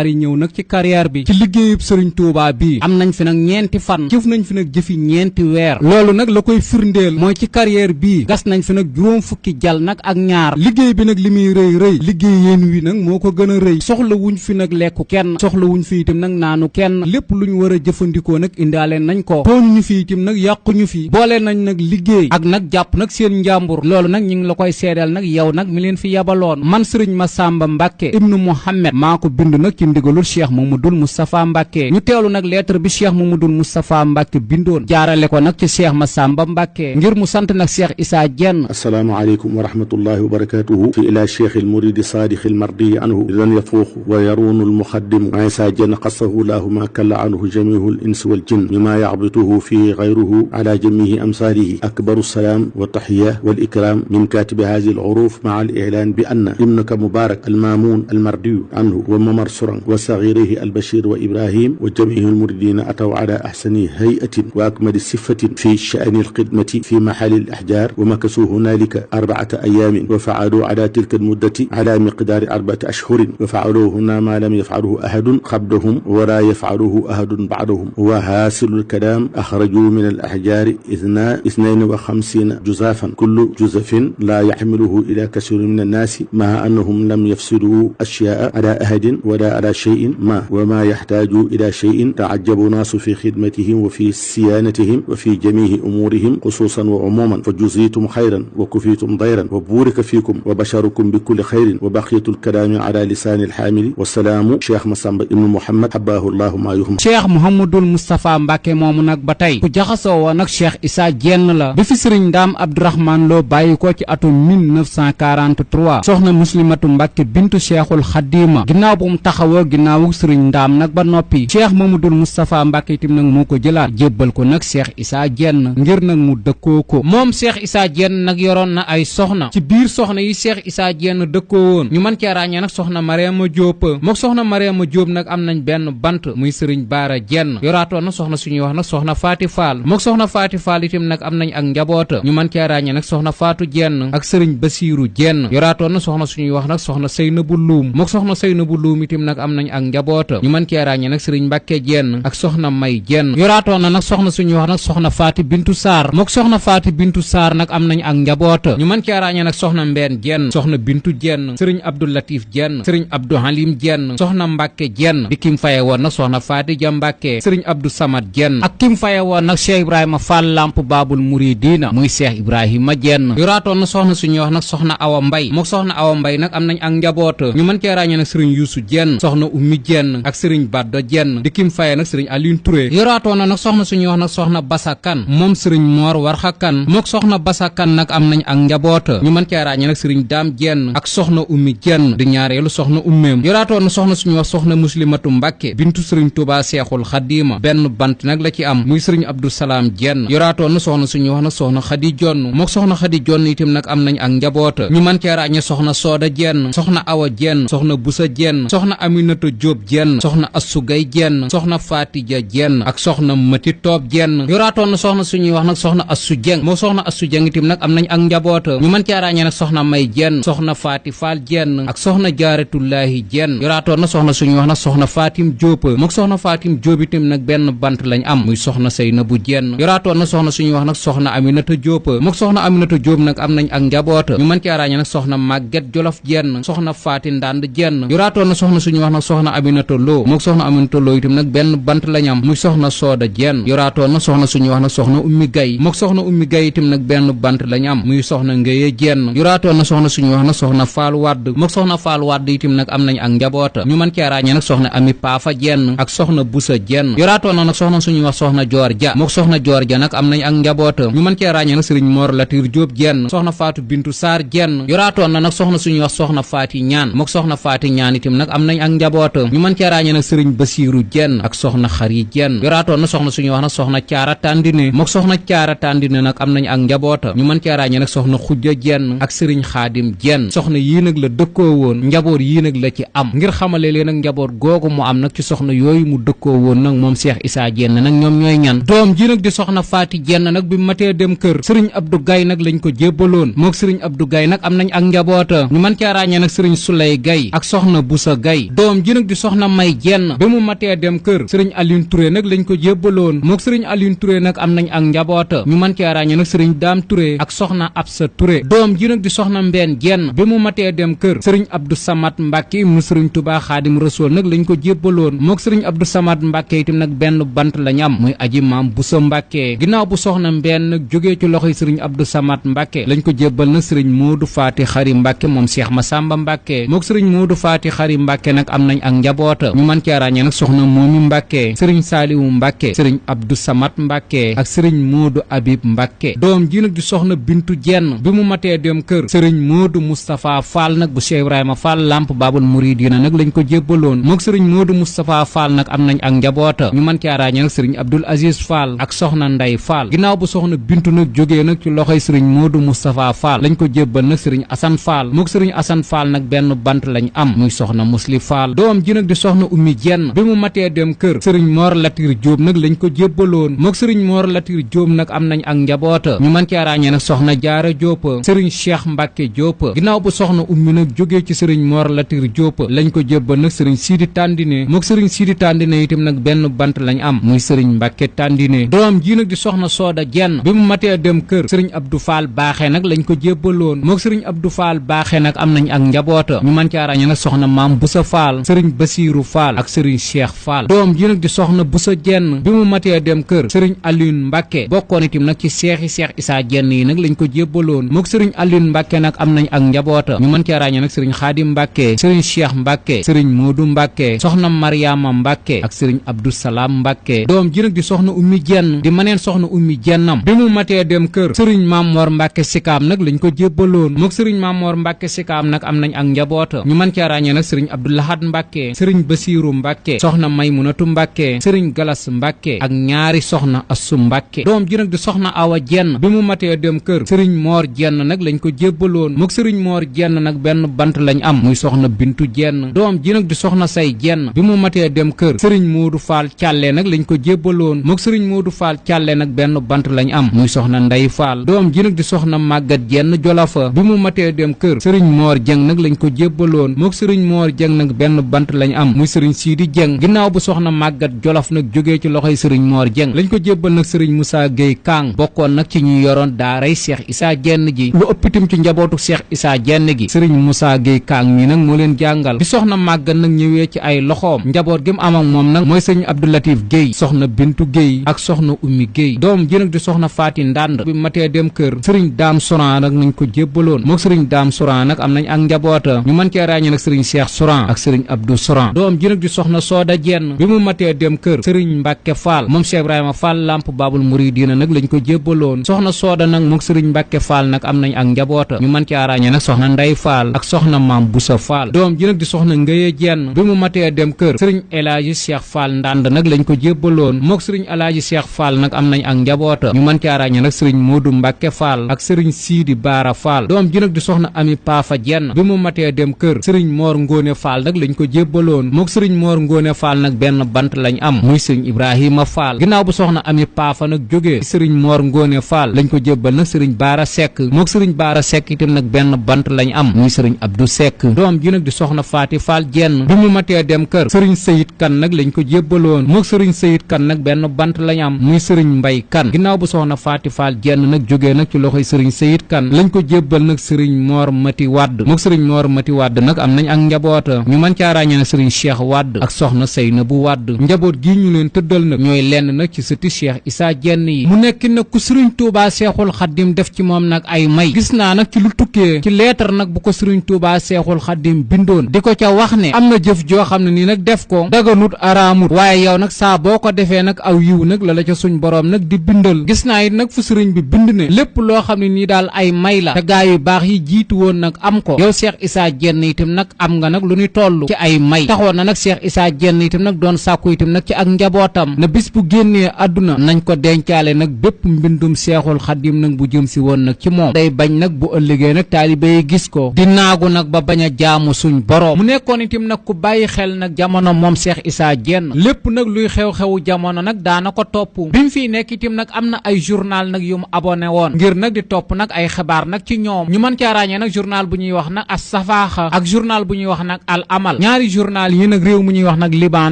bari ñëw nag ci carrière bi ci liggéeyub sëriñ Touba bii am nañ fi nag ñeenti fan jëf nañ fi nag jëfi ñeenti weer loolu nag la koy firndeel mooy ci carrière bii gas nañ fi nag juróom fukki jal nag ak ñaar liggéey bi nag li muy rëy liggéey yéen wi nag moo ko gën a rëy soxla wuñ fi nag lekku kenn soxla wuñ fi itam nag naanu kenn lépp lu ñu war a jëfandikoo nag indaale nañ ko tooñu ñu fi itam nag yàquñu fi boole nañ nag liggéey ak nag jàpp nag seen njàmbur loolu nag ñu ngi la koy seedeel nag yow nag mi leen fi yabaloon man sëriñ Massamba Mbàkke ibnu Muhammad maa ko bind nag ci ndigalul Cheikh Mamadul Moustapha Mbàkke ñu teewlu nag lettre bi Cheikh Mamadul Moustapha Mbàkke bindoon jaarale ko nag ci Cheikh Massamba Mbàkke ngir mu sant nag Cheikh Issa Diène assalaamu aleykum wa rahmatullahi wa barakatuhu fi ila cheikh almuridi saadix almardiyi anhu idan yafuux wa yaruunu almuxaddimu Issa Diène xasahu lahu ma kalla anhu jamihu al insi wal jinn mima yaxbituhu له فيه غيره على جميع أمثاله. أكبر السلام والتحية والإكرام من كاتب هذه العروف مع الإعلان بأن ابنك مبارك المامون المردي عنه وممر سرن وصغيره البشير وإبراهيم وجميع المريدين أتوا على أحسن هيئة وأكمل صفة في شأن الخدمة في محل الأحجار، ومكثوا هنالك 4 أيام، وفعلوا على تلك المدة على مقدار 4 أشهر، وفعلوا هنا ما لم يفعله أحد قبلهم ولا يفعله أحد بعدهم. وحاصل الكلام أخرجوا من الأحجار 52 جزافا، كل جزف لا يحمله إلى كثير من الناس، مع أنهم لم يفسدوا أشياء على أحد ولا على شيء ما، وما يحتاج إلى شيء تعجب ناس في خدمتهم وفي صيانتهم وفي جميع أمورهم خصوصا وعموما. فجزيتم خيرا وكفيتم ضيرا وبورك فيكم وبشركم بكل خير، وبقية الكلام على لسان الحامل. والسلام شيخ مسamba ibnu Muhammad habaahu Allahu ma yuhum. Cheikh Mouhamadul Moustapha Mbacke moomu nag ba tey ku jaxasoo woon nag Cheikh Issa Diène la. bi fi sëriñ Ndaam Abdourahmane Lo bàyyi ko ci atum 1943 soxna Muslimatu Mbacke bintu Cheikhul Xadima ginnaaw bu mu taxawoo ginnaawu sëriñ Ndaam nag ba noppi Cheikh Mouhamadul Moustapha Mbacke itam nag moo ko jëlaat jébbal ko nag Cheikh Issa Diène ngir nag mu dëkkoo ko. moom Cheikh Issa Diène nag yoroon na ay soxna. ci biir soxna yi Cheikh Issa Diène dëkkoo woon ñu mën cee ràññee nag soxna Mariama Diop. mook soxna Mariama Diop nag am nañ benn bant muy sëriñ Baara Diène. yoraatoon na soxna suñuy wax nag soxna Faati Fall. mook soxna Faati Fall itam nag am nañ ak njaboota ñu mën cee ràññee nag soxna Faatu Diène ak sëriñ Basiiru Diène. yoraatoon na soxna suñuy wax nag soxna Seynabu Luum. mook soxna Seynabu Luum itam nag am nañ ak njaboota ñu mën cee ràññee nag sëriñ Mbàkke Diène ak soxna May Diène. yoraatoon na nag soxna suñuy wax nag soxna Faati Bintu Saar. mook soxna Faati Bintu Saar nag am nañ ak njaboota ñu mën cee ràññee nag soxna Mbeen Diène soxna Bintu Diène sëriñ Abdou Latif Diène sëriñ Abdou Halim Diène soxna Mbàkke Diène di kim faye woon nag soxna Faati Ja Mbàkke sëriñ Abdou Samad Diène ak kim faye woon nag Cheikh Ibrahima Fall Lamp Baabul Muridina muy Cheikh Ibrahima Diène. yoraatoon na soxna suñuy wax nag soxna Awa Mbay. mook soxna Awa Mbay nag am nañ ak njaboota ñu mën cee ràññee nag sëriñ Yuusu Diène soxna Ummi Diène ak sëriñ Baddo Diène di kim faye nag sëriñ Aline Touré. yoraatoon na nag soxna suñuy wax nag soxna Basa Kan moom sëriñ Moor Warxa Kan mook soxna Basa Kan nag am nañ ak njaboota ñu mën cee ràññee nag sëriñ Daam Diène ak soxna Ummi Diène di ñaareelu soxna ummeem. yoraatoon na soxna suñuy wax soxna Muslimatu Mbàkke bintu sëriñ Tuubaa Seexul Xadiima benn bant nag la ci am muy sëriñ Abdou Salaam Diène. yoraatoon na soxna suñuy wax nag soxna Xadi Jonn mook soxna Xadi Jonn itam nag am nañ ak njaboota ñu mën cee ràññee soxna Sooda Diène soxna Awa Diène soxna Busa Diène soxna Aminata Jóob Diène soxna Assugay Diène soxna Faatija Diène ak soxna Mati Toob Diène. yoraatoon na soxna suñuy wax nag soxna Assu Jeng moo soxna Assu Jeng itam nag am nañ ak njaboota ñu mën cee ràññee nag soxna May Diène soxna Faati Faal Diène ak soxna Jaaratullaahi Diène. yoraatoon na soxna suñuy wax nag soxna Fatim Diop mook soxna Fatim Diop itam nag benn bant lañ am muy soxna Seynabu Diène. yoraatoon na soxna suñuy wax nag soxna Aminata Diop mook soxna Aminata Diop nag am nañ ak njaboota ñu mën cee ràññee nag soxna Maguette Jolof Diène soxna Faati Ndand Diène. yoraatoon na soxna suñuy wax nag soxna Aminata Lo mook soxna Aminata Lo itam nag benn bant lañ am muy soxna Sooda Diène. yoraatoon na soxna suñuy wax nag soxna Ummi Gay mook soxna Ummi Gay itam nag benn bant lañ am muy soxna Ngéye Diène. yoraatoon na soxna suñuy wax nag soxna Faal Wadd mook soxna Faal Wadd itam nag am nañ ak njaboota ñu mën cee ràññee nag soxna Ami Paafa Diène ak soxna Busa Diène. yoraatoon na nag soxna suñuy wax soxna Joor Ja mook soxna Joor Ja nag am nañ ak njaboota ñu mën cee ràññee nag sëriñ Mor Latir Diop Diène soxna Faatu Bintu Saar Diène. yoraatoon na nag soxna suñuy wax soxna Faati Ñaan mook soxna Faati Ñaan itam nag am nañ ak njaboota ñu mën cee ràññee nag sëriñ Basiiru Diène ak soxna Xari Diène. yoraatoon na soxna suñuy wax nag soxna Caara Tandine mook soxna Caara Tandine nag am nañ ak njaboota ñu mën cee ràññee nag soxna Xujja Diène ak sëriñ Xaadim Diène. soxna yii nag la dëkkoo woon njaboot yii nag la ci am ngir xamale leen nag njaboot googu mu am nag ci soxna yooyu mu dëkkoo woon nag moom Cheikh Issa Diène nag ñoom ñooy ñan. doom ji nag di soxna Faati Diène nag bi matee dem kër sëriñ Abdou Gaye nag lañ ko jébbaloon mook sëriñ Abdou Gaye nag am nañ ak njaboota ñu mën cee ràññee nag sëriñ Suley Gaye ak soxna Busa Gaye. doom ji nag di soxna May Diène bi mu matee dem kër sëriñ Aline Touré nag lañ ko jébbaloon mook sëriñ Aline Touré nag am nañ ak njaboota ñu mën cee ràññee nag sëriñ Daam Touré ak soxna Absa Touré. doom ji nag di soxna Mbeen Diène bi mu matee dem kër sëriñ Abdou Samad Mbàkke ibnu sëriñ Tuubaa Xaadim Rasuul nag lañ ko jébbaloon mook sëriñ Abdou Samad Mbàkke itam nag benn bant lañ am muy aji maam Busa Mbàkke. ginnaaw bu soxna Mbeen nag jógee ci loxoy sëriñ Abdou Samad Mbàkke lañ ko jébbal nag sëriñ Moodu Faati Xari Mbàkke moom Cheikh Massamba Mbàkke mook sëriñ Moodu Faati Xari Mbàkke nag am nañ ak njaboota ñu mën cee ràññee nag soxna Moomi Mbàkke sëriñ Saaliwu Mbàkke sëriñ Abdou Samad Mbàkke ak sëriñ Moodu Abib Mbàkke. doom ji nag di soxna Bintu Diène bi mu matee dem kër sëriñ Moodu Moustapha Fall nag bu Cheikh Ibrahima Fall Lamp Baabul Muridina nag lañ ko jébbaloon mook sëriñ Moodu Moustapha Fall nag am nañ ak njaboota ñu mën cee ràññee nag sëriñ Abdul Aziz Fall ak soxna Ndey Fall ginnaaw bu soxna Bintu nag jógee nag ci loxoy sëriñ Modou Moustapha Fall lañ ko jébbal nag sëriñ Assane Fall mook sëriñ Assane Fall nag benn bant lañ am muy soxna Musli Fall doom ji nag di soxna Ummi Jenn bi mu matee dem kër sëriñ Mor Latir Jóob nag lañ ko jébbaloon mook sëriñ Mor Latir Jóob nag am nañ ak njaboota ñu mën cee ràññee nag soxna Jaara Jóob sëriñ Cheikh Mbàkke Jóob ginnaaw bu soxna Ummi nag jógee ci sëriñ Mor Latir Jóob lañ ko jébbal nag sëriñ Sidi Tandine mook sëriñ Sidi Tandine itam nag benn bant lañ am muy sëriñ Mbàkke Tandine doom ji nag di soxna Sooda Jenn bi mu matee dem kër sëriñ Abdou Fall Baaxe nag lañ ko jébbaloon mook sëriñ Abdou Fall Baaxe nag am nañ ak njaboota ñu mën cee ràññee nag soxna Maam Busa Fall sëriñ Basiiru Fall ak sëriñ Cheikh Fall doom ji nag di soxna Busa Jenn bi mu matee dem kër sëriñ Alioune Mbàkke bokkoon itam nag ci seexi Cheikh Issa Jenn yi nag lañ ko jébbaloon mook sëriñ Alioune Mbàkke nag am nañ ak njaboota ñu mën cee ràññee nag sëriñ Xaadim Mbàkke sëriñ Cheikh Mbàkke sëriñ Moodu Mbàkke soxna Mariama Mbàkke ak sëriñ Abdou Salaam Mbàkke doom ji nag di soxna Ummi Jenn di maneen soxna Ummi Jennam bi mu matee dem kër sëriñ Mamor Mbàkke Sikaam nag lañ ko jébbaloon mook sëriñ Mamor Mbàkke Sikaam nag am nañ ak njaboota ñu mën cee ràññee nag sëriñ Abdou Lahad Mbàkke sëriñ Basiiru Mbàkke soxna Maymunatu Mbàkke sëriñ Galas Mbàkke ak ñaari soxna Assu Mbàkke doom ji nag di soxna Awa Jenn bi mu matee dem kër sëriñ Moor Jenn nag lañ ko jébbaloon mook sëriñ Moor Jenn nag benn bant lañ am muy soxna Bintu Jenn doom ji nag di soxna Say Jenn bi mu matee dem kër sëriñ Moodu Faal Càlle nag lañ ko jébbaloon mook sëriñ Moodu Faal Càlle nag benn bant lañ am muy soxna Ndey Faal doom ji nag di soxna Màggat Jenn Jolafa bi mu matee dem kër sëriñ Moor Jeng nag lañ ko jébbaloon mook sëriñ Moor Jeng nag benn bant lañ am muy sëriñ Siidi Jeng ginnaaw bu soxna Màggat Jolof nag jógee ci loxoy sëriñ Moor Jeng lañ ko jébbal nag sëriñ Moussa Gueye Kang bokkoon nag ci ñuy yoroon daaray Cheikh Issa Jenn ji lu ëpp itam ci njabootu Cheikh Issa Jenn gi sëriñ Moussa Gueye Kang mi nag moo leen jàngal bi soxna Màggat nag ñëwee ci ay loxoom njaboot gi mu am ak moom nag mooy sëriñ Abdou Latif Gueye soxna Bintu Gueye ak soxna Ummi Gueye doom ji nag di soxna Faati Ndànd bi matee dem kër sëriñ Daam Soran nag nañ ko jébbaloon mook sëriñ Daam Soran nag am nañ ak njaboota ñu mën cee ràññee nag sëriñ Cheikh Soran ak sëriñ Abdou Soran doom ji nag di soxna Sooda Jenn bi mu matee dem kër sëriñ Mbàkke Fall moom Cheikh Ibrahima Fall Lamp Babul Muridiina nag lañ ko jébbaloon soxna Sooda nag mook sëriñ Mbàkke Fall nag am nañ ak njaboota ñu mën cee ràññee nag soxna Ndey Fall ak soxna Maam Busa Fall doom ji nag di soxna Ngëye Jenn bi mu matee dem kër sëriñ Elaaji Cheikh Fall Ndànd nag lañ ko jébbaloon mook sëriñ Elaaji Cheikh Fall nag am nañ ak njaboota ñu mën cee ràññee nag sëriñ Moodu Mbàkke Fall ak sëriñ Siidi Baara Fall doom ji nag di soxna Ami Paafa Jenn bi mu matee dem kër sëriñ Moor Ngóone Fall nag lañ ko jébbaloon mook sëriñ Moor Ngóone Fall nag benn bant lañ am muy sëriñ Ibrahima Fall ginnaaw bu soxna Ami Paafa nag jógee sëriñ Moor Ngóone Fall lañ ko jébbal nag sëriñ Baara Sekk mook sëriñ Baara Sekk itam nag benn bant lañ am muy sëriñ Abdou Sekk doom ji nag di soxna Faati Fall Jenn bi mu matee dem kër sëriñ Seyid Kan nag lañ ko jébbaloon mook sëriñ Seyid Kan nag benn bant lañ am muy sëriñ Mbay Kan ginnaaw bu soxna Faati Fall Jenn nag jógee nag ci loxoy sëriñ Seyid Kan lañ ko jébbal nag sëriñ Moor Mati Wadd mook sëriñ Moor Mati Wadd nag am nañ ak njaboota ñu mën caa ràññee nag sëriñ Cheikh Wadd ak soxna Seynabu Wadd njaboot gi ñu leen tëddal nag ñooy lenn nag ci sëti Cheikh Issa Jenn yi mu nekk nag ku sëriñ Tuubaa Seexul Xaddim def ci moom nag ay may gis naa nag ci lu tukkee ci leetar nag bu ko sëriñ Tuubaa Seexul Xaddim bindoon di ko ca wax ne am na jëf joo xam ne nii nag def ko daganut araamut waaye yow nag saa boo ko defee nag aw yiw nag la ca suñ boroom nag di bindal gis naa it nag fu sëriñ bi bind ne lépp loo xam ne nii daal ay may la te gaa yu baax yi jiitu woon nag am ko yow Cheikh Issa Jenn itam nag am nga nag lu ñuy toll ci ay may taxoon na nag Cheikh Issa Jenn itam nag doon sàkku itam nag ci ak njabootam na bis bu génnee àdduna nañ ko dencaale nag bépp mbindum Seexul Xaddim nag bu jëm si woon nag ci moom day bañ nag bu ëllëgee nag taalibe yi gis ko di naagu nag ba bañ a jaamu suñ boroom mu nekkoon itam nag ku bàyyi xel nag jamono moom Cheikh Issa Jenn lépp nag luy xew-xewu jamono nag daana ko topp bi mu fii nekk itam nag am na ay journal nag yu mu abonné woon ngir nag di topp nag ay xibaar nag ci ñoom ñu mën caa ràññee nag journal bu ñuy wax nag As-Safaaxa ak journal bu ñuy wax nag Al Amal ñaari journal yi nag réew mu ñuy wax nag Liban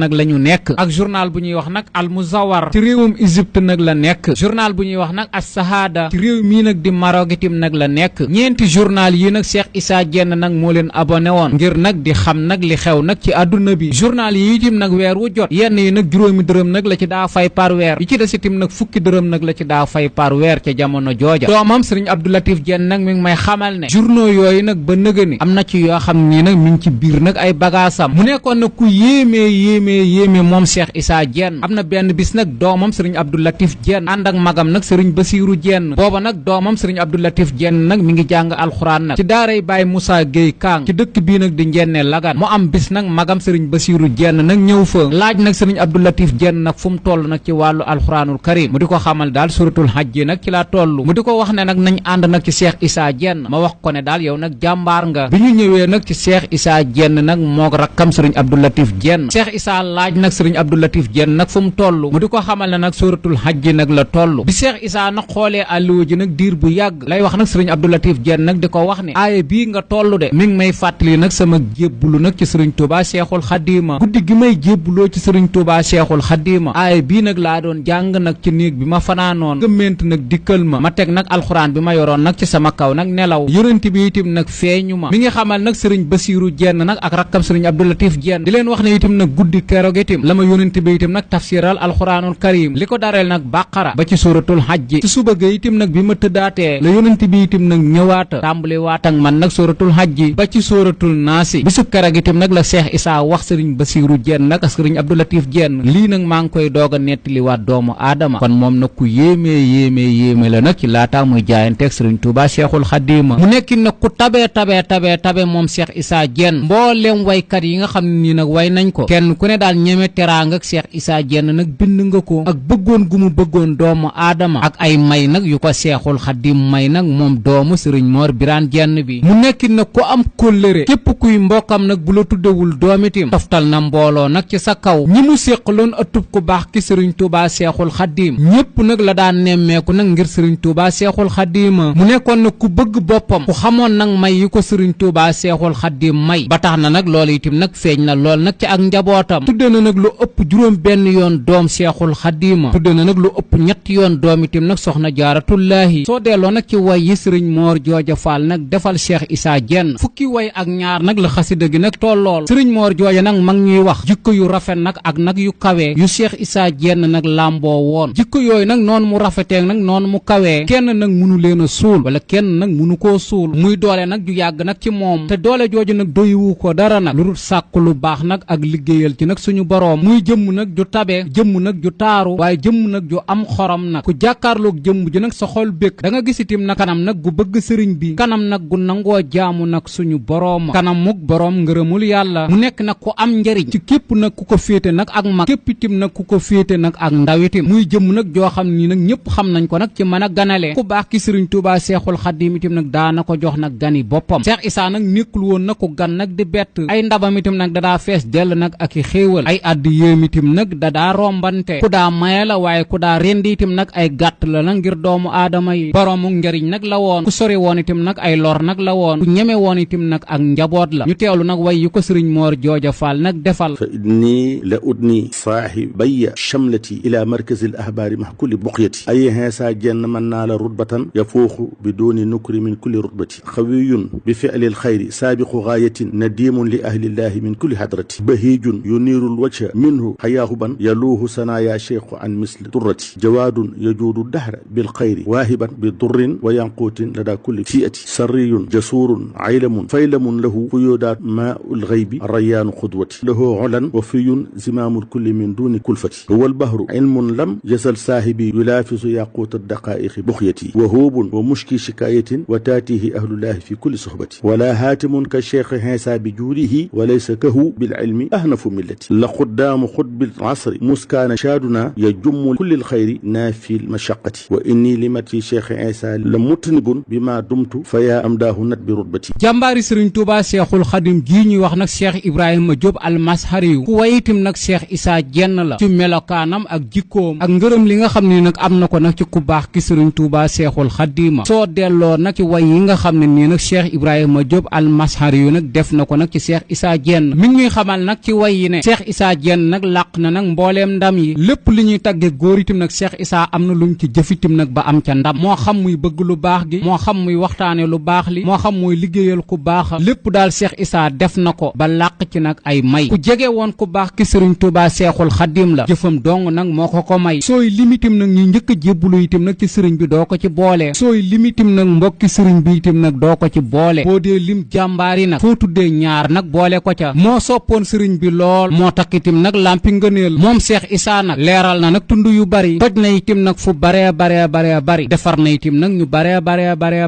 nag la ñu nekk ak journal bu ñuy wax nag Al Muzawwar ci réewum Égypte nag la nekk journal bu ñuy wax nag As-Sahada ci réew mii nag di Maroc itam nag la nekk ñeenti journal yi nag Cheikh Issa Jenn nag moo leen abonné woon ngir nag di xam nag li xew nag ci àdduna bi journal yi itam nag weer wu jot yenn yi nag juróomi dërëm nag la ci daa fay par weer yi ci des itam nag fukki dërëm nag la ci daa fay par weer ca jamono jooja doomam sëriñ Abdou Latif Jenn nag mi ngi may xamal ne journaux yooyu nag ba nëgëni am na ci yoo xam ni nag mi ngi ci biir nag ay bagaasam mu nekkoon nag ku yéemee moom Cheikh Issa Jenn am na benn bis nag doomam sëriñ Abdou Latif Jenn ànd ak magam nag sëriñ Basiiru Jenn booba nag doomam sëriñ Abdou Latif Jenn nag mi ngi jàng alxuraan nag ci daaray Baay Moussa Gueye Kang ci dëkk bii nag di Njenne Lagan mu am bis nag magam sëriñ Basiiru Jenn nag ñëw fa laaj nag sëriñ Abdou Latif Jenn nag fu mu toll nag ci wàllu alxuraanul karim mu di ko xamal daal suratul hajj nag ci laa toll mu di ko wax ne nag nañ ànd nag ci Cheikh Issa Diène ma wax ko ne daal yow nag jàmbaar nga bi ñu ñëwee nag ci Cheikh Issa Diène nag moog rakkam sëriñ Abdou Latif Diène Cheikh Issa laaj nag sëriñ Abdou Latif Diène nag fu mu toll mu di ko xamal ne nag suratul hajj nag la toll bi Cheikh Issa nag xoolee àlluwa ji nag diir bu yàgg lay wax nag sëriñ Abdou Latif Diène nag di ko wax ne aaye bii nga toll de mi ngi may fàttali nag sama jébbulu nag ci sëriñ Touba Cheikhul Xadima guddi gi may jébbuloo ci sëriñ Touba Cheikhul Xadima aaye bii nag laa doon jàng nag ci néeg bi ma fanaanoon gëmment nag dikkal ma teg nag alxuraan bi ma yoroon nag ci sama kaw nag nelaw yonent bi itam nag feeñu ma mi ngi xamal nag sëriñ Basiiru Diène nag ak rakkam sëriñ Abdou Latif Diène di leen wax ne itam nag guddi keroog itam la ma yonent bi itam nag tafsiral alxuraanul karim li ko dareel nag bàqara ba ci suratul hajj ci suba ga itam nag bi ma tëddaatee la yonent bi itam nag ñëwaata tàmbali waat ak man nag suratul hajj ba ci suratul naasi bisub keroog itam nag la Cheikh Issa wax sëriñ Basiiru Diène nag ak sëriñ Abdou Latif Diène lii nag maa ngi koy doog a nettaliwaat doomu aadama kon moom nag ku yéeme la nag ci laataa muy jaayanteeg sëriñ Touba Cheikhul Xadima mu nekki nag ku tabe moom Cheikh Issa Diène mboolem waykat yi nga xam ne nii nag way nañ ko kenn ku ne daal ñeme teraanga ak Cheikh Issa Diène nag bind nga ko ak bëggoon gu mu bëggoon doomu aadama ak ay may nag yu ko Cheikhul Xadim may nag moom doomu sëriñ Mor Birane Diène bi mu nekki nag ku am kóllëre képp kuy mbokkam nag bu la tuddewul doomitim toftal na mbooloo nag ci sa kaw ñi mu séqaloon ëttub ku baax ki sëriñ Touba Cheikhul Xadim ñépp nag la daan nemmeeku nag ngir sëriñ Touba Cheikhul Xadim mu nekkoon nag ku bëgg boppam ku xamoon nag may yi ko sëriñ Touba Cheikhul Xadim may ba tax na nag loolu itam nag feeñ na lool nag ci ak njabootam tudde na nag lu ëpp juróom benn yoon doom Cheikhul Xadim tudde na nag lu ëpp ñetti yoon doom itam nag soxna jaaratullaahi soo delloo nag ci way yi sëriñ Mor Jooja Fall nag defal Cheikh Issa Diène fukki way ak ñaar nag la xasida gi nag tollool sëriñ Mor Jooja nag mag ñuy wax jikko yu rafet nag ak nag yu kawee yu Cheikh Issa Diène nag làmboo woon jikko yooyu nag noonu mu rafetee nag noonu mu kawee kenn nag munu leen a suul wala kenn nag munu koo suul muy doole nag ju yàgg nag ci moom te doole jooju nag doywu ko dara nag lu dul sàkk lu baax nag ak liggéeyal ci nag suñu boroom muy jëmm nag ju tabe jëmm nag ju taaru waaye jëmm nag ju am xorom nag ku jàkkaarloog jëmm ji nag sa xol békk da nga gis itam nag kanam nag gu bëgg sëriñ bi kanam nag gu nangoo jaamu nag suñu boroom kanam muk boroom ngërëmul yàlla mu nekk nag ku am njariñ ci képp nag ku ko féete nag ak mag képp itam nag ku ko féete nag ak ndaw itam muy jëmm nag joo xam ni nag ñëpp xam nañ ko nag ci mën a ganale ku baax ki sëriñ Touba Cheikhul Xadim itam nag daana ko jox nag gani boppam Cheikh Issa nag nekkul woon nag ku gan nag di bett ay ndabam itam nag dadaa fees dell nag ak i xéewal ay addi yéem itam nag dadaa rombante ku daa maye la waaye ku daa rendi itam nag ay gàtt la nag ngir doomu aadama yi boroomu njariñ nag la woon ku sori woon itam nag ay lor nag la woon ku ñeme woon itam nag ak njaboot la ñu teewlu nag way yu ko sëriñ Mor Jooja Fall nag defal fa inni la udni saahibaya shamlati ila markazi al ahbaari ma kulli buqyati ay Issa Diène man naa la rutbatan yafuuxu bi dooni nukri min kulli rutbati xawiyun bi fi'li al xayri saabiqu gaayatin nadimun li ahlillahi min kulli hadrati bahijun yuniirul wajha minhu xayaahuban yaluuhu sanaya cheikhu an misli durrati jawaadun yajuudu dahra bil xayri waahiban bi durrin wa yanquutin lada kulli fi'ati sarriyun jasurun aylamun faylamun lahu fuyudaat maa'ul ghaybi rayaanu xudwati lahu ulan wa fiyun zimaamul kulli min duni kulfati huwa albahru ilmun lam yazal saahibi yulaafisu yaquuta daqaa'iqi buxyati wa huubun wa mushki shikaayatin wa taatihi ahlullahi fi kulli suhbati wala haatimun ka cheikh Issa bi juudihi wa laysa kahu bil ilmi ahnafu millati la xuddaamu xutbil asri muskaana shaaduna yajummu kulli alxayri naafi almashaqati wa inni limati cheikh Issa la mutnibun bima dumtu fa yaa amdaahu nat bi rutbati jàmbaari sëriñ Touba Cheikhul Xadim gii ñuy wax nag Cheikh Ibrahima Diop almashari yu ku wayitim nag Cheikh Issa Diène la ci melokaanam ak jikkoom ak ngërëm li nga xam ne nag am na ko nag ci ku baax ki sëriñ Touba Cheikhul Xadima soo delloo nag ci way yi nga xam ne nii nag Cheikh Ibrahima Diop almashari yu nag def na ko nag ci Cheikh Issa Diène mi ngi xamal nag ci way yi ne Cheikh Issa Diène nag làq na nag mbooleem ndam yi lépp li ñuy tagge góor itam nag Cheikh Issa am na luñ ci jëfitim nag ba am ca ndam moo xam muy bëgg lu baax gi moo xam muy waxtaane lu baax li moo xam muy liggéeyal ku baax lépp daal Cheikh Issa def na ko ba làq ci nag ay may ku jege woon ku baax ki sëriñ Touba Cheikhul Xadim la jëfam dong nag moo ko may sooy limitim nag ñu njëkk a jébbalu itam nag ci sëriñ bi doo ko ci boole sooy limitim nag mbokki sëriñ bi itam nag doo ko ci boole boo dee lim jàmbaari nag foo tuddee ñaar nag boole ko ca moo soppoon sëriñ bi lool moo tax itam nag lampi ngëneel moom Cheikh Issa nag leeral na nag tund yu bari toj na itam nag fu baree bari defar na itam nag ñu baree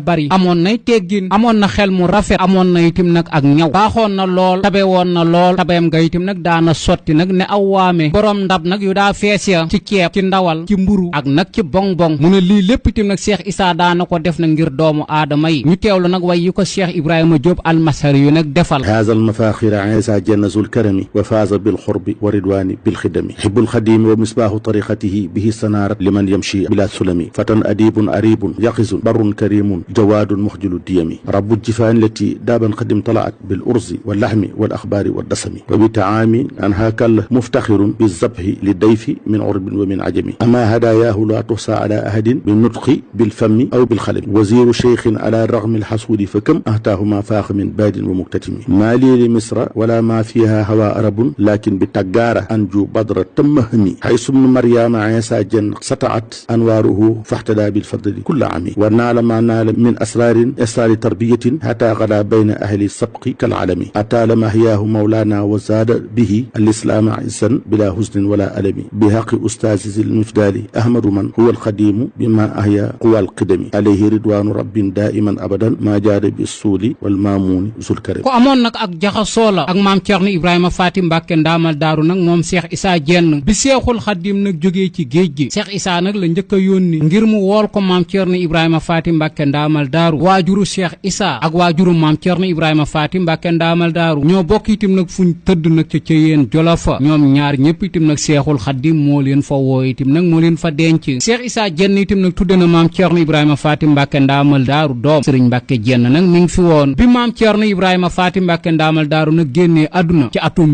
bari amoon nay teggin amoon na xel mu rafet amoon na itam nag ak ñaw baaxoon na lool tabe woon na lool tabeem nga itam nag daana sotti nag ne aw waame boroom ndab nag yu daa yaa fees ya ci ceeb ci ndawal ci mburu ak nag ci bonbon mu ne lii lépp itam nag Cheikh Issa daana ko def na ngir doomu aadama yi ñu teewlu nag way yi ko Cheikh Ibrahima Diop almasari yu nag defal haza almafaxira Issa Diène zul karami wa faaza bilxurbi wa ridwani bilxidami hibbul xadimi wa misbaahu tariqatihi bihi sanaarat liman yamshi bila sulami fatan adibun aribun yaqizun barrun karimun jawaadun muxjilu diyami rabu jifaani lati daaban xadim talaat bil urzi wal laxmi wal axbaari wal dasami wa bi taami anha kal muftaxirun bi zabhi li dayfi min urbin wa min ajami ama hadayaahu la tuxsa ala ahadin bi nutqi bil fammi aw bil xalami waziru cheikhin ala raxmi alxasuudi fa kam ahtaahu ma faaxa min baadin wa muktatimi maa lii li misra wala ma fiha hawa arabun lakin bi taggaara anju badra tammahami hay sumnu mariama Issa Diène sataat anwaaruhu faxtada bil fadli kulla ami wa naala ma naala min asrarin asraari tarbiyatin hata gada bayna ahli sabqi kal alami ataala mahyaahu mawlana wa zaada bihi alislaama isan bila husnin wala alami bi haqi ustaasi zil mifdaali ahmadu man huwa alxadimu bima ahya quwa alqidami alayhi ridwanu rabbin daiman abadan ma jaada bi suuli wal maamuuni zul karim ko amoon nag ak jaxasoo la ak maam Cerno Ibrahima Faati Mbàkke ndaamal daaru nag moom Cheikh Issa Diène bi Seexul Xadim nag jógee ci géej gi Cheikh Issa nag la njëkk a yónni ngir mu wool ko maam Cerno Ibrahima Faati Mbàkke ndaamal daaru waajuru Cheikh Issa ak waajuru maam Cerno Ibrahima Faati Mbàkke ndaamal daaru ñoo bokk itam nag fuñ tëdd nag ca Ceyeen Jolofa ñoom ñaar ñëpp itam nag Seexul Xadim moo leen fa woo itam nag moo leen fa denc Cheikh Issa Diène itam nag tudde na maam Cerno Ibrahima Faati Mbàkke ndaamal daaru doom Sëriñ Mbàkke Diène nag mi ngi fi woon bi maam Cerno Ibrahima Faati Mbàkke ndaamal daaru nag génnee àdduna ci atum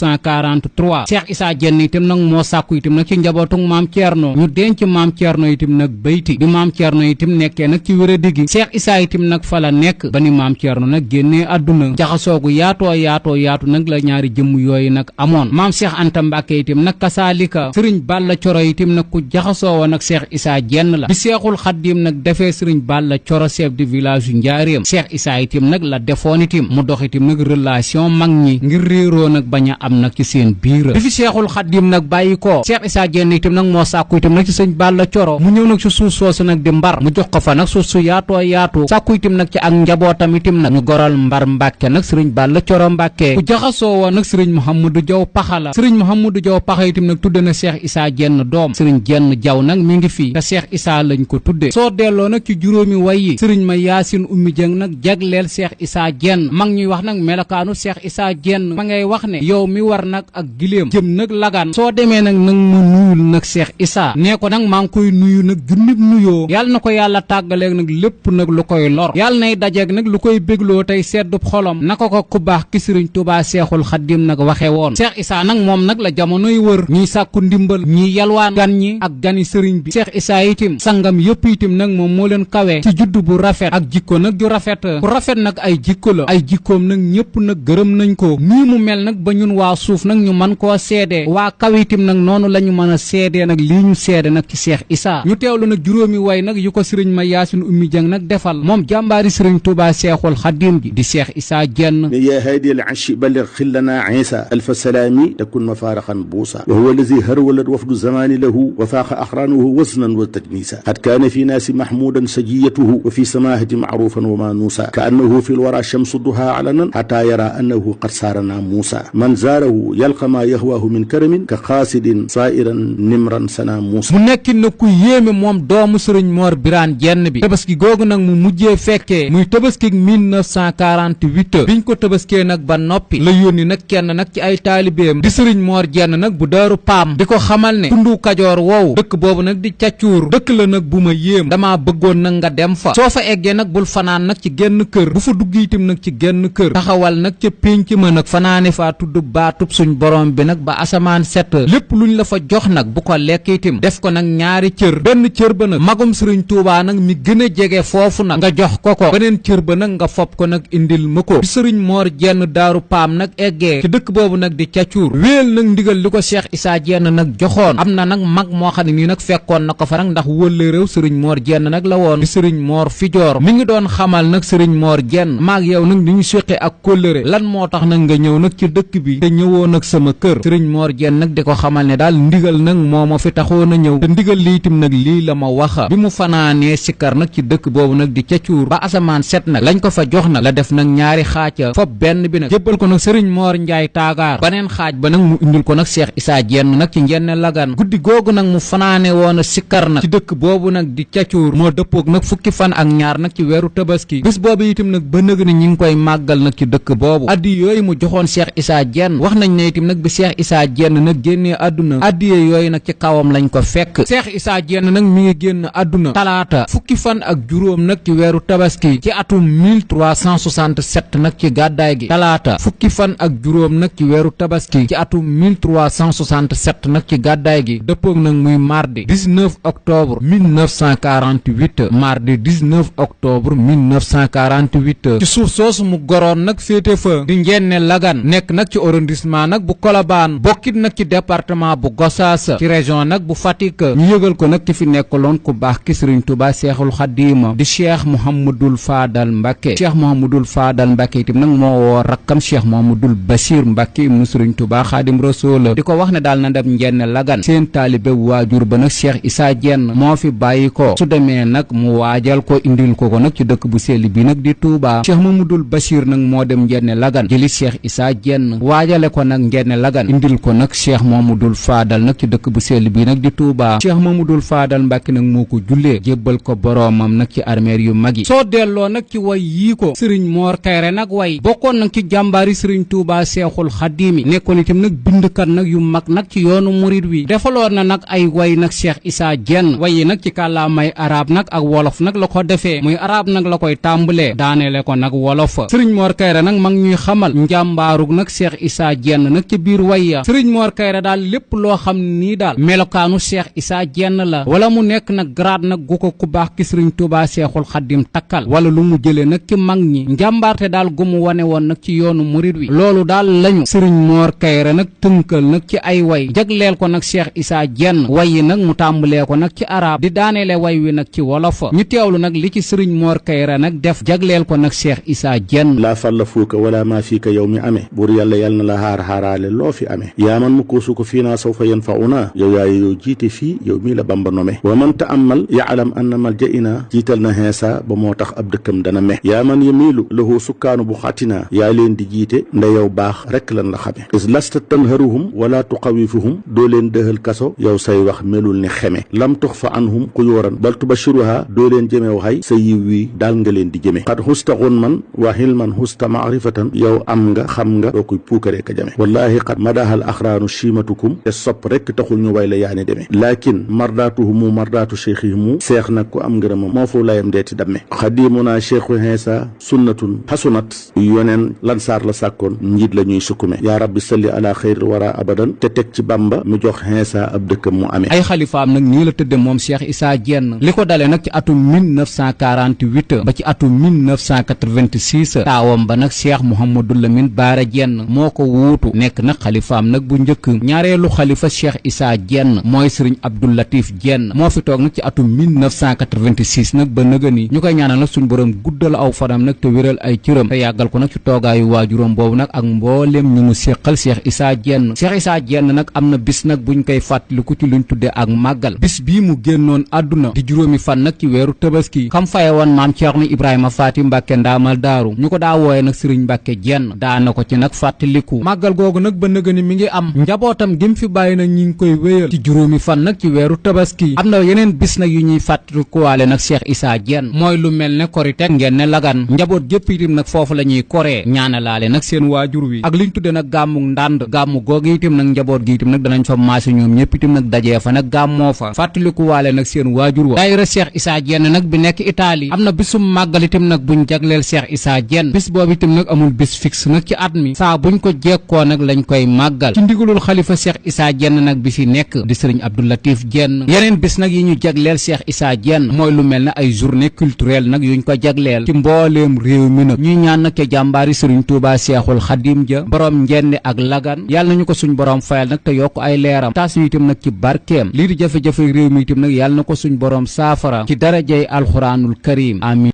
1943 Cheikh Issa Diène itam nag moo sàkku itam nag ci njabootug maam Cerno ñu denc maam Cerno itam nag bayti bi maam Cerno itam nekkee nag ci wéradi gi Cheikh Issa itam nag fa la nekk ba ni maam Cerno nag génnee àdduna jaxasoogu yaatu nag la ñaari jëmm yooyu nag amoon maam Cheikh Anta Mbàkke itam nag kasaalika Sëriñ Balla Coro itam nag ku jaxasoo woon nag Cheikh Issa Diène la bi Seexul Xaddim nag defee Sëriñ Balla Coro chef de village yu Njaaréem Cheikh Issa itam nag la defoon itam mu dox itam nag relation mag ñi ngir réeroo nag bañ a am nag ci seen biir bi fi Seexul Xaddim nag bàyyi ko Cheikh Issa Diène itam nag moo sàkku itam nag ci Sëriñ Balla Coro mu ñëw nag ci suuf soosu nag di Mbar mu jox ko fa nag suuf su yaatu sàkku itam nag ci ak njabootam itam nag ñu goral Mbar Mbàkke nag Sëriñ Balla Coro Mbàkke ku jaxasoo woon nag Sëriñ Mouhamadou Diaw Paxa la Sëriñ Mouhamadou Diaw Paxa itam nag tudde na Cheikh Issa Diène doom Sëriñ Diène Diaw nag mi ngi fii te Cheikh Issa lañ ko tudde soo delloo nag ci juróomi way yi Sëriñ ma Yaasin Ummi Jeng nag jagleel Cheikh Issa Diène mag ñuy wax nag melokaanu Cheikh Issa Diène ma ngay wax ne yow mi war nag ak giléem jëm nag lagaan soo demee nag ma nuyul nag Cheikh Issa nee ko nag maa ngi koy nuyu nag junnib nuyoo yàlla na ko yàlla tàggaleeg nag lépp nag lu koy lor yàlla nay dajeeg nag lu koy bégloo tey seddub xolom naka ko ku baax ki Sëriñ Tuubaa Seexul Xaddim nag waxe woon Cheikh Issa nag moom nag la jamonoy wër ñiy sàkku ndimbal ñiy yalwaan gan ñi ak gani sëriñ bi Cheikh Issa itim sangam yëpp itim nag moom moo leen kawee ci juddu bu rafet ak jikko nag ju rafet ku rafet nag ay jikko la ay jikkoom nag ñëpp nag gërëm nañ ko nii mu mel nag ba ñun waa suuf nag ñu mën koo seedee waa kaw itim nag noonu la ñu mën a seedee nag lii ñu seede nag ci Cheikh Issa ñu teewlu nag juróomi way nag yu ko Sëriñ ma Yaasin Ummi Jeng nag defal moom jàmbaari Sëriñ Tuubaa Seexul Xaddim gi di Cheikh Issa Diène ya hadi al ashi balligh khillana Issa alfa salaami takun mafaaraxan buusa wa huwa allazi harwalat wafdu zamani lahu wa faaqa aqranuhu wasnan wa tajnisa qad kaana fi naasi mahmudan sajiyatuhu wa fi samahati ma'rufan wa manuusa ka annahu fi lwara shamsu duha alanan hatta yara annahu qad saarana Muusa man zaarahu yalqa ma yahwahu min karamin ka qaasidin saa'iran nimran sana Muusa mu nekkin nag ku yéeme moom doomu Sëriñ Mor Birane Diène bi tabaski googu nag mu mujjee fekkee muy tabaski 1948 biñ ko tabaskee nag ba noppi la yónni nag kenn nag ci ay taalibeem di Sëriñ Mor Diène nag bu Daaru Paam di ko xamal ne tundu Kajoor woowu dëkk boobu nag di Càccuur dëkk la nag bu ma yéem damaa bëggoon nag nga dem fa soo fa eggee nag bul fanaan nag ci genn kër bu fa dugg itam nag ci genn kër taxawal nag ca pénc ma nag fanaane faa tudd baatub suñ borom bi nag ba asamaan set lépp luñ la fa jox nag bu ko lekk itam def ko nag ñaari cër benn cër ba nag magum Sëriñ Tuubaa nag mi gën a jege foofu nag nga jox ko beneen cër ba nag nga fob ko nag indil ma ko bi Sëriñ Mor Diène Daaru Paam nag eggee ci dëkk boobu nag di Càccuur wéel nag ndigal li ko Cheikh Issa Diène nag joxoon am na nag mag moo xam ne nii nag fekkoon na ko fa nag ndax wëlle réew Sëriñ Mor Diène nag la woon di Sëriñ Mor Fijoor mi ngi doon xamal nag Sëriñ Mor Diène maag yow nag ni ñu séqe ak kóllëre lan moo tax nag nga ñëw nag ci dëkk bi te ñëwoo nag sama kër Sëriñ Mor Diène nag di ko xamal ne daal ndigal nag moo ma fi taxoon a ñëw te ndigal li itam nag lii la ma waxa bi mu fanaanee sikkar nag ci dëkk boobu nag di Càccuur ba asamaan set nag lañ ko fa jox nag la def nag ñaari xaaca fop benn bi nag jébbal ko nag Sëriñ Mor Njaay Taagaar baneen xaaj ba nag mu indil ko nag Cheikh Issa Diène Jenn nag ci Njenne Lagan guddi googu nag mu fanaane woon a sikkar nag ci dëkk boobu nag di Cacuur moo dëppoog nag fukki fan ak ñaar nag ci weeru tabaski bis boobu itam nag ba nëg ni ñi ngi koy màggal nag ci dëkk boobu addi yooyu mu joxoon Cheikh Issa Diène wax nañ ne itam nag bi Cheikh Issa Diène nag génnee àdduna addiye yooyu nag ci kawam lañ ko fekk Cheikh Issa Diène nag mi ngi génn àdduna talaata fukki fan ak juróom nag ci weeru tabaski ci atum 1367 nag ci gàddaay gi talaata fukki fan ak juróom nag ci weeru tabaski ci atum 1367 nag ci gàddaay gi dëppoog nag muy mardi 19 octobre 1948 mardi 19 octobre 1948 ci suuf soosu mu goroon nag féete fa di Njenne Lagan nekk nag ci arrondissement nag bu Colobane bokkit nag ci département bu Gossas ci région nag bu Fatick ñu yëgal ko nag ki fi nekkaloon ku baax ki Sëriñ Tuubaa Seexul Xadiima di Cheikh Mouhamadoul Fadal Mbacké Cheikh Mouhamadoul Fadal Mbacké itam nag moo woo rakkam Cheikh Mouhamadoul Bachir Mbacké ibnu Sëriñ Tuubaa Xaadim Rasuul di ko wax ne daal na dem Njenne Lagan seen taalibe waajur ba nag Cheikh Issa Diène moo fi bàyyi ko su demee nag mu waajal ko indil ko nag ci dëkk bu sell bi nag di Touba Cheikh Mouhamadoul Bachir nag moo dem Njenne Lagan jëli Cheikh Issa Diène waajale ko nag Njenne Lagan indil ko nag Cheikh Mouhamadoul Fadal nag ci dëkk bu sell bi nag di Touba Cheikh Mouhamadoul Fadal Mbacké nag moo ko jullee jébbal ko boroomam nag ci armeer yu mag yi soo delloo nag ci way yii ko Sëriñ Moor Kayre nag way bokkoon nag ci jàmbaari Sëriñ Touba Seexul Xadiimi nekkoon itam nag bindkat nag yu mag nag ci yoonu murid wi defaloon na nag ay way nag Cheikh Issa Diène way yi nag ci kàllaamay arab nag ak wolof nag la ko defee muy arab nag la koy tàmbalee daaneele ko nag wolof Sëriñ Moor Kayre nag mag ñuy xamal njàmbaarug nag Cheikh Issa Diène nag ci biir way ya Sëriñ Moor Kayre daal lépp loo xam nii daal melokaanu Cheikh Issa Diène la wala mu nekk nag grade nag gu ko ku baax ki Sëriñ Tuubaa Seexul Xaddim takkal wala lu mu jëlee nag ci mag ñi njàmbaarte daal gu mu wane woon nag ci yoonu murid wi loolu daal lañu Sëriñ Moor Kayre nag tënkal nag ci ay way jagleel ko nag Cheikh Issa Diène way yi nag mu tàmbalee ko nag ci arab di daaneele way wi nag ci wolof ñu teewlu nag li ci Sëriñ Moor Kayre nag def jagleel ko nag Cheikh Issa Diène laa falla fuuka wala maa fiika yow mi amee buur yàlla yàlla na la xaaraale loo fi amee yaa man mu kuusu ko fii naa saw fa yen fa una yow yaay yow jiite fii yow mii la Bamba nome wa man ta'ammal ya'lam anna maljaina jiital na xeesa ba moo tax ab dëkkam dana me yaa man yamiilu lahu sukkaanu bu xatina yaa leen di jiite nda yow baax rek lan la xame is lasta tanharuhum wala tuqawifuhum doo leen dëhal kaso yow say wax melul ni xeme lam tux fa anhum xuyóoran bal tubashiruha doo leen jëmew xay sa yiw wi daal nga leen di jëme xat xusta xunman wa xilman xusta maarifatan yow am nga xam nga doo koy puukaree ka jame wallahi xat madahal axraanu chimatukum te sopp rek taxul ñu way la yaani demee laakin mardaatuhumu mardaatu cheikhihimu seex nag ku am ngërëmam moo fu layam deeti damme xadimuna cheikhu Iisa sunnatun xasunat yoneen lansaar la sàkkoon njiit la ñuy sukkume yaa rabbi salli ala xayril wara abadan te teg ci Bamba mu jox Iisa ab dëkkam mu amee ay xalifaam nag nii la tëdde moom Cheikh Issa Diène li ko dale nag ci atum 1948 ba ci atum 1986 taawam ba nag Cheikh Mouhamadou Lamine Bara Diène moo ko wuutu nekk nag xalifaam nag bu njëkk ñaareelu xalifa Cheikh Issa Diène mooy Sëriñ Abdou Latif Diène moo fi toog nag ci atum 1986 nag ba nëgëni ñu koy ñaanal nag suñu borom guddal aw fanam nag te wéral ay cëram te yàggal ko nag ci toogaayu waajuram boobu nag ak mbooleem ñu mu séqal Cheikh Issa Diène Cheikh Issa Diène nag am na bis nag buñ koy fàttaliku ci luñ tudde ak màggal bis bii mu génnoon àdduna di juróomi fan nag ci weeru tabaski xam faye woon maam Ceerno Ibrahima Faati Mbàkke ndaamal daaru ñu ko daa wooye nag Sëriñ Mbàkke Diène daana ko ci nag fàttaliku màggal googu nag ba nëgëni mi ngi am njabootam gi mu fi bàyyi nag ñi ngi koy wéyal ci juróomi fan nag ci weeru tabaski am na yeneen bis nag yu ñuy fàttalikuwaale nag Cheikh Issa Diène mooy lu mel ne korite Njenne Lagan njaboot jëpp itam nag foofu la ñuy koree ñaanalaale nag seen waajur wi ak liñ tudde nag gàmmu ndànd gàmmu googu itam nag njaboot gi itam nag danañ fa maase ñoom ñëpp itam nag dajee fa nag gàmmoo fa fàttalikuwaale nag seen waajur wa daayira Cheikh Issa Diène nag bi nekk Italie am na bisum màggal itam nag buñ jagleel Cheikh Issa Diène bis boobu itam nag amul bis fixe nag ci at mi saa buñ ko jekkoo nag lañ koy màggal ci ndigalul xalifa Cheikh Issa Diène nag bi fi nekk di Sëriñ Abdou Latif Diène yeneen bis nag yi ñu jagleel Cheikh Issa Diène mooy lu mel ne ay journée culturelle nag yuñ ko jagleel ci mbooleem réew mi nag ñuy ñaan nag ca jàmbaari Sëriñ Tuubaa Seexul Xadim ja borom Njenne ak Lagan yàlla nañu ko suñ borom fayal nag te yokk ay leeram taas yu itam nag ci barkeem lii di jafe-jafe réew mi itam nag yàlla na ko suñ borom saafara ci darajay alxuraanul karim amin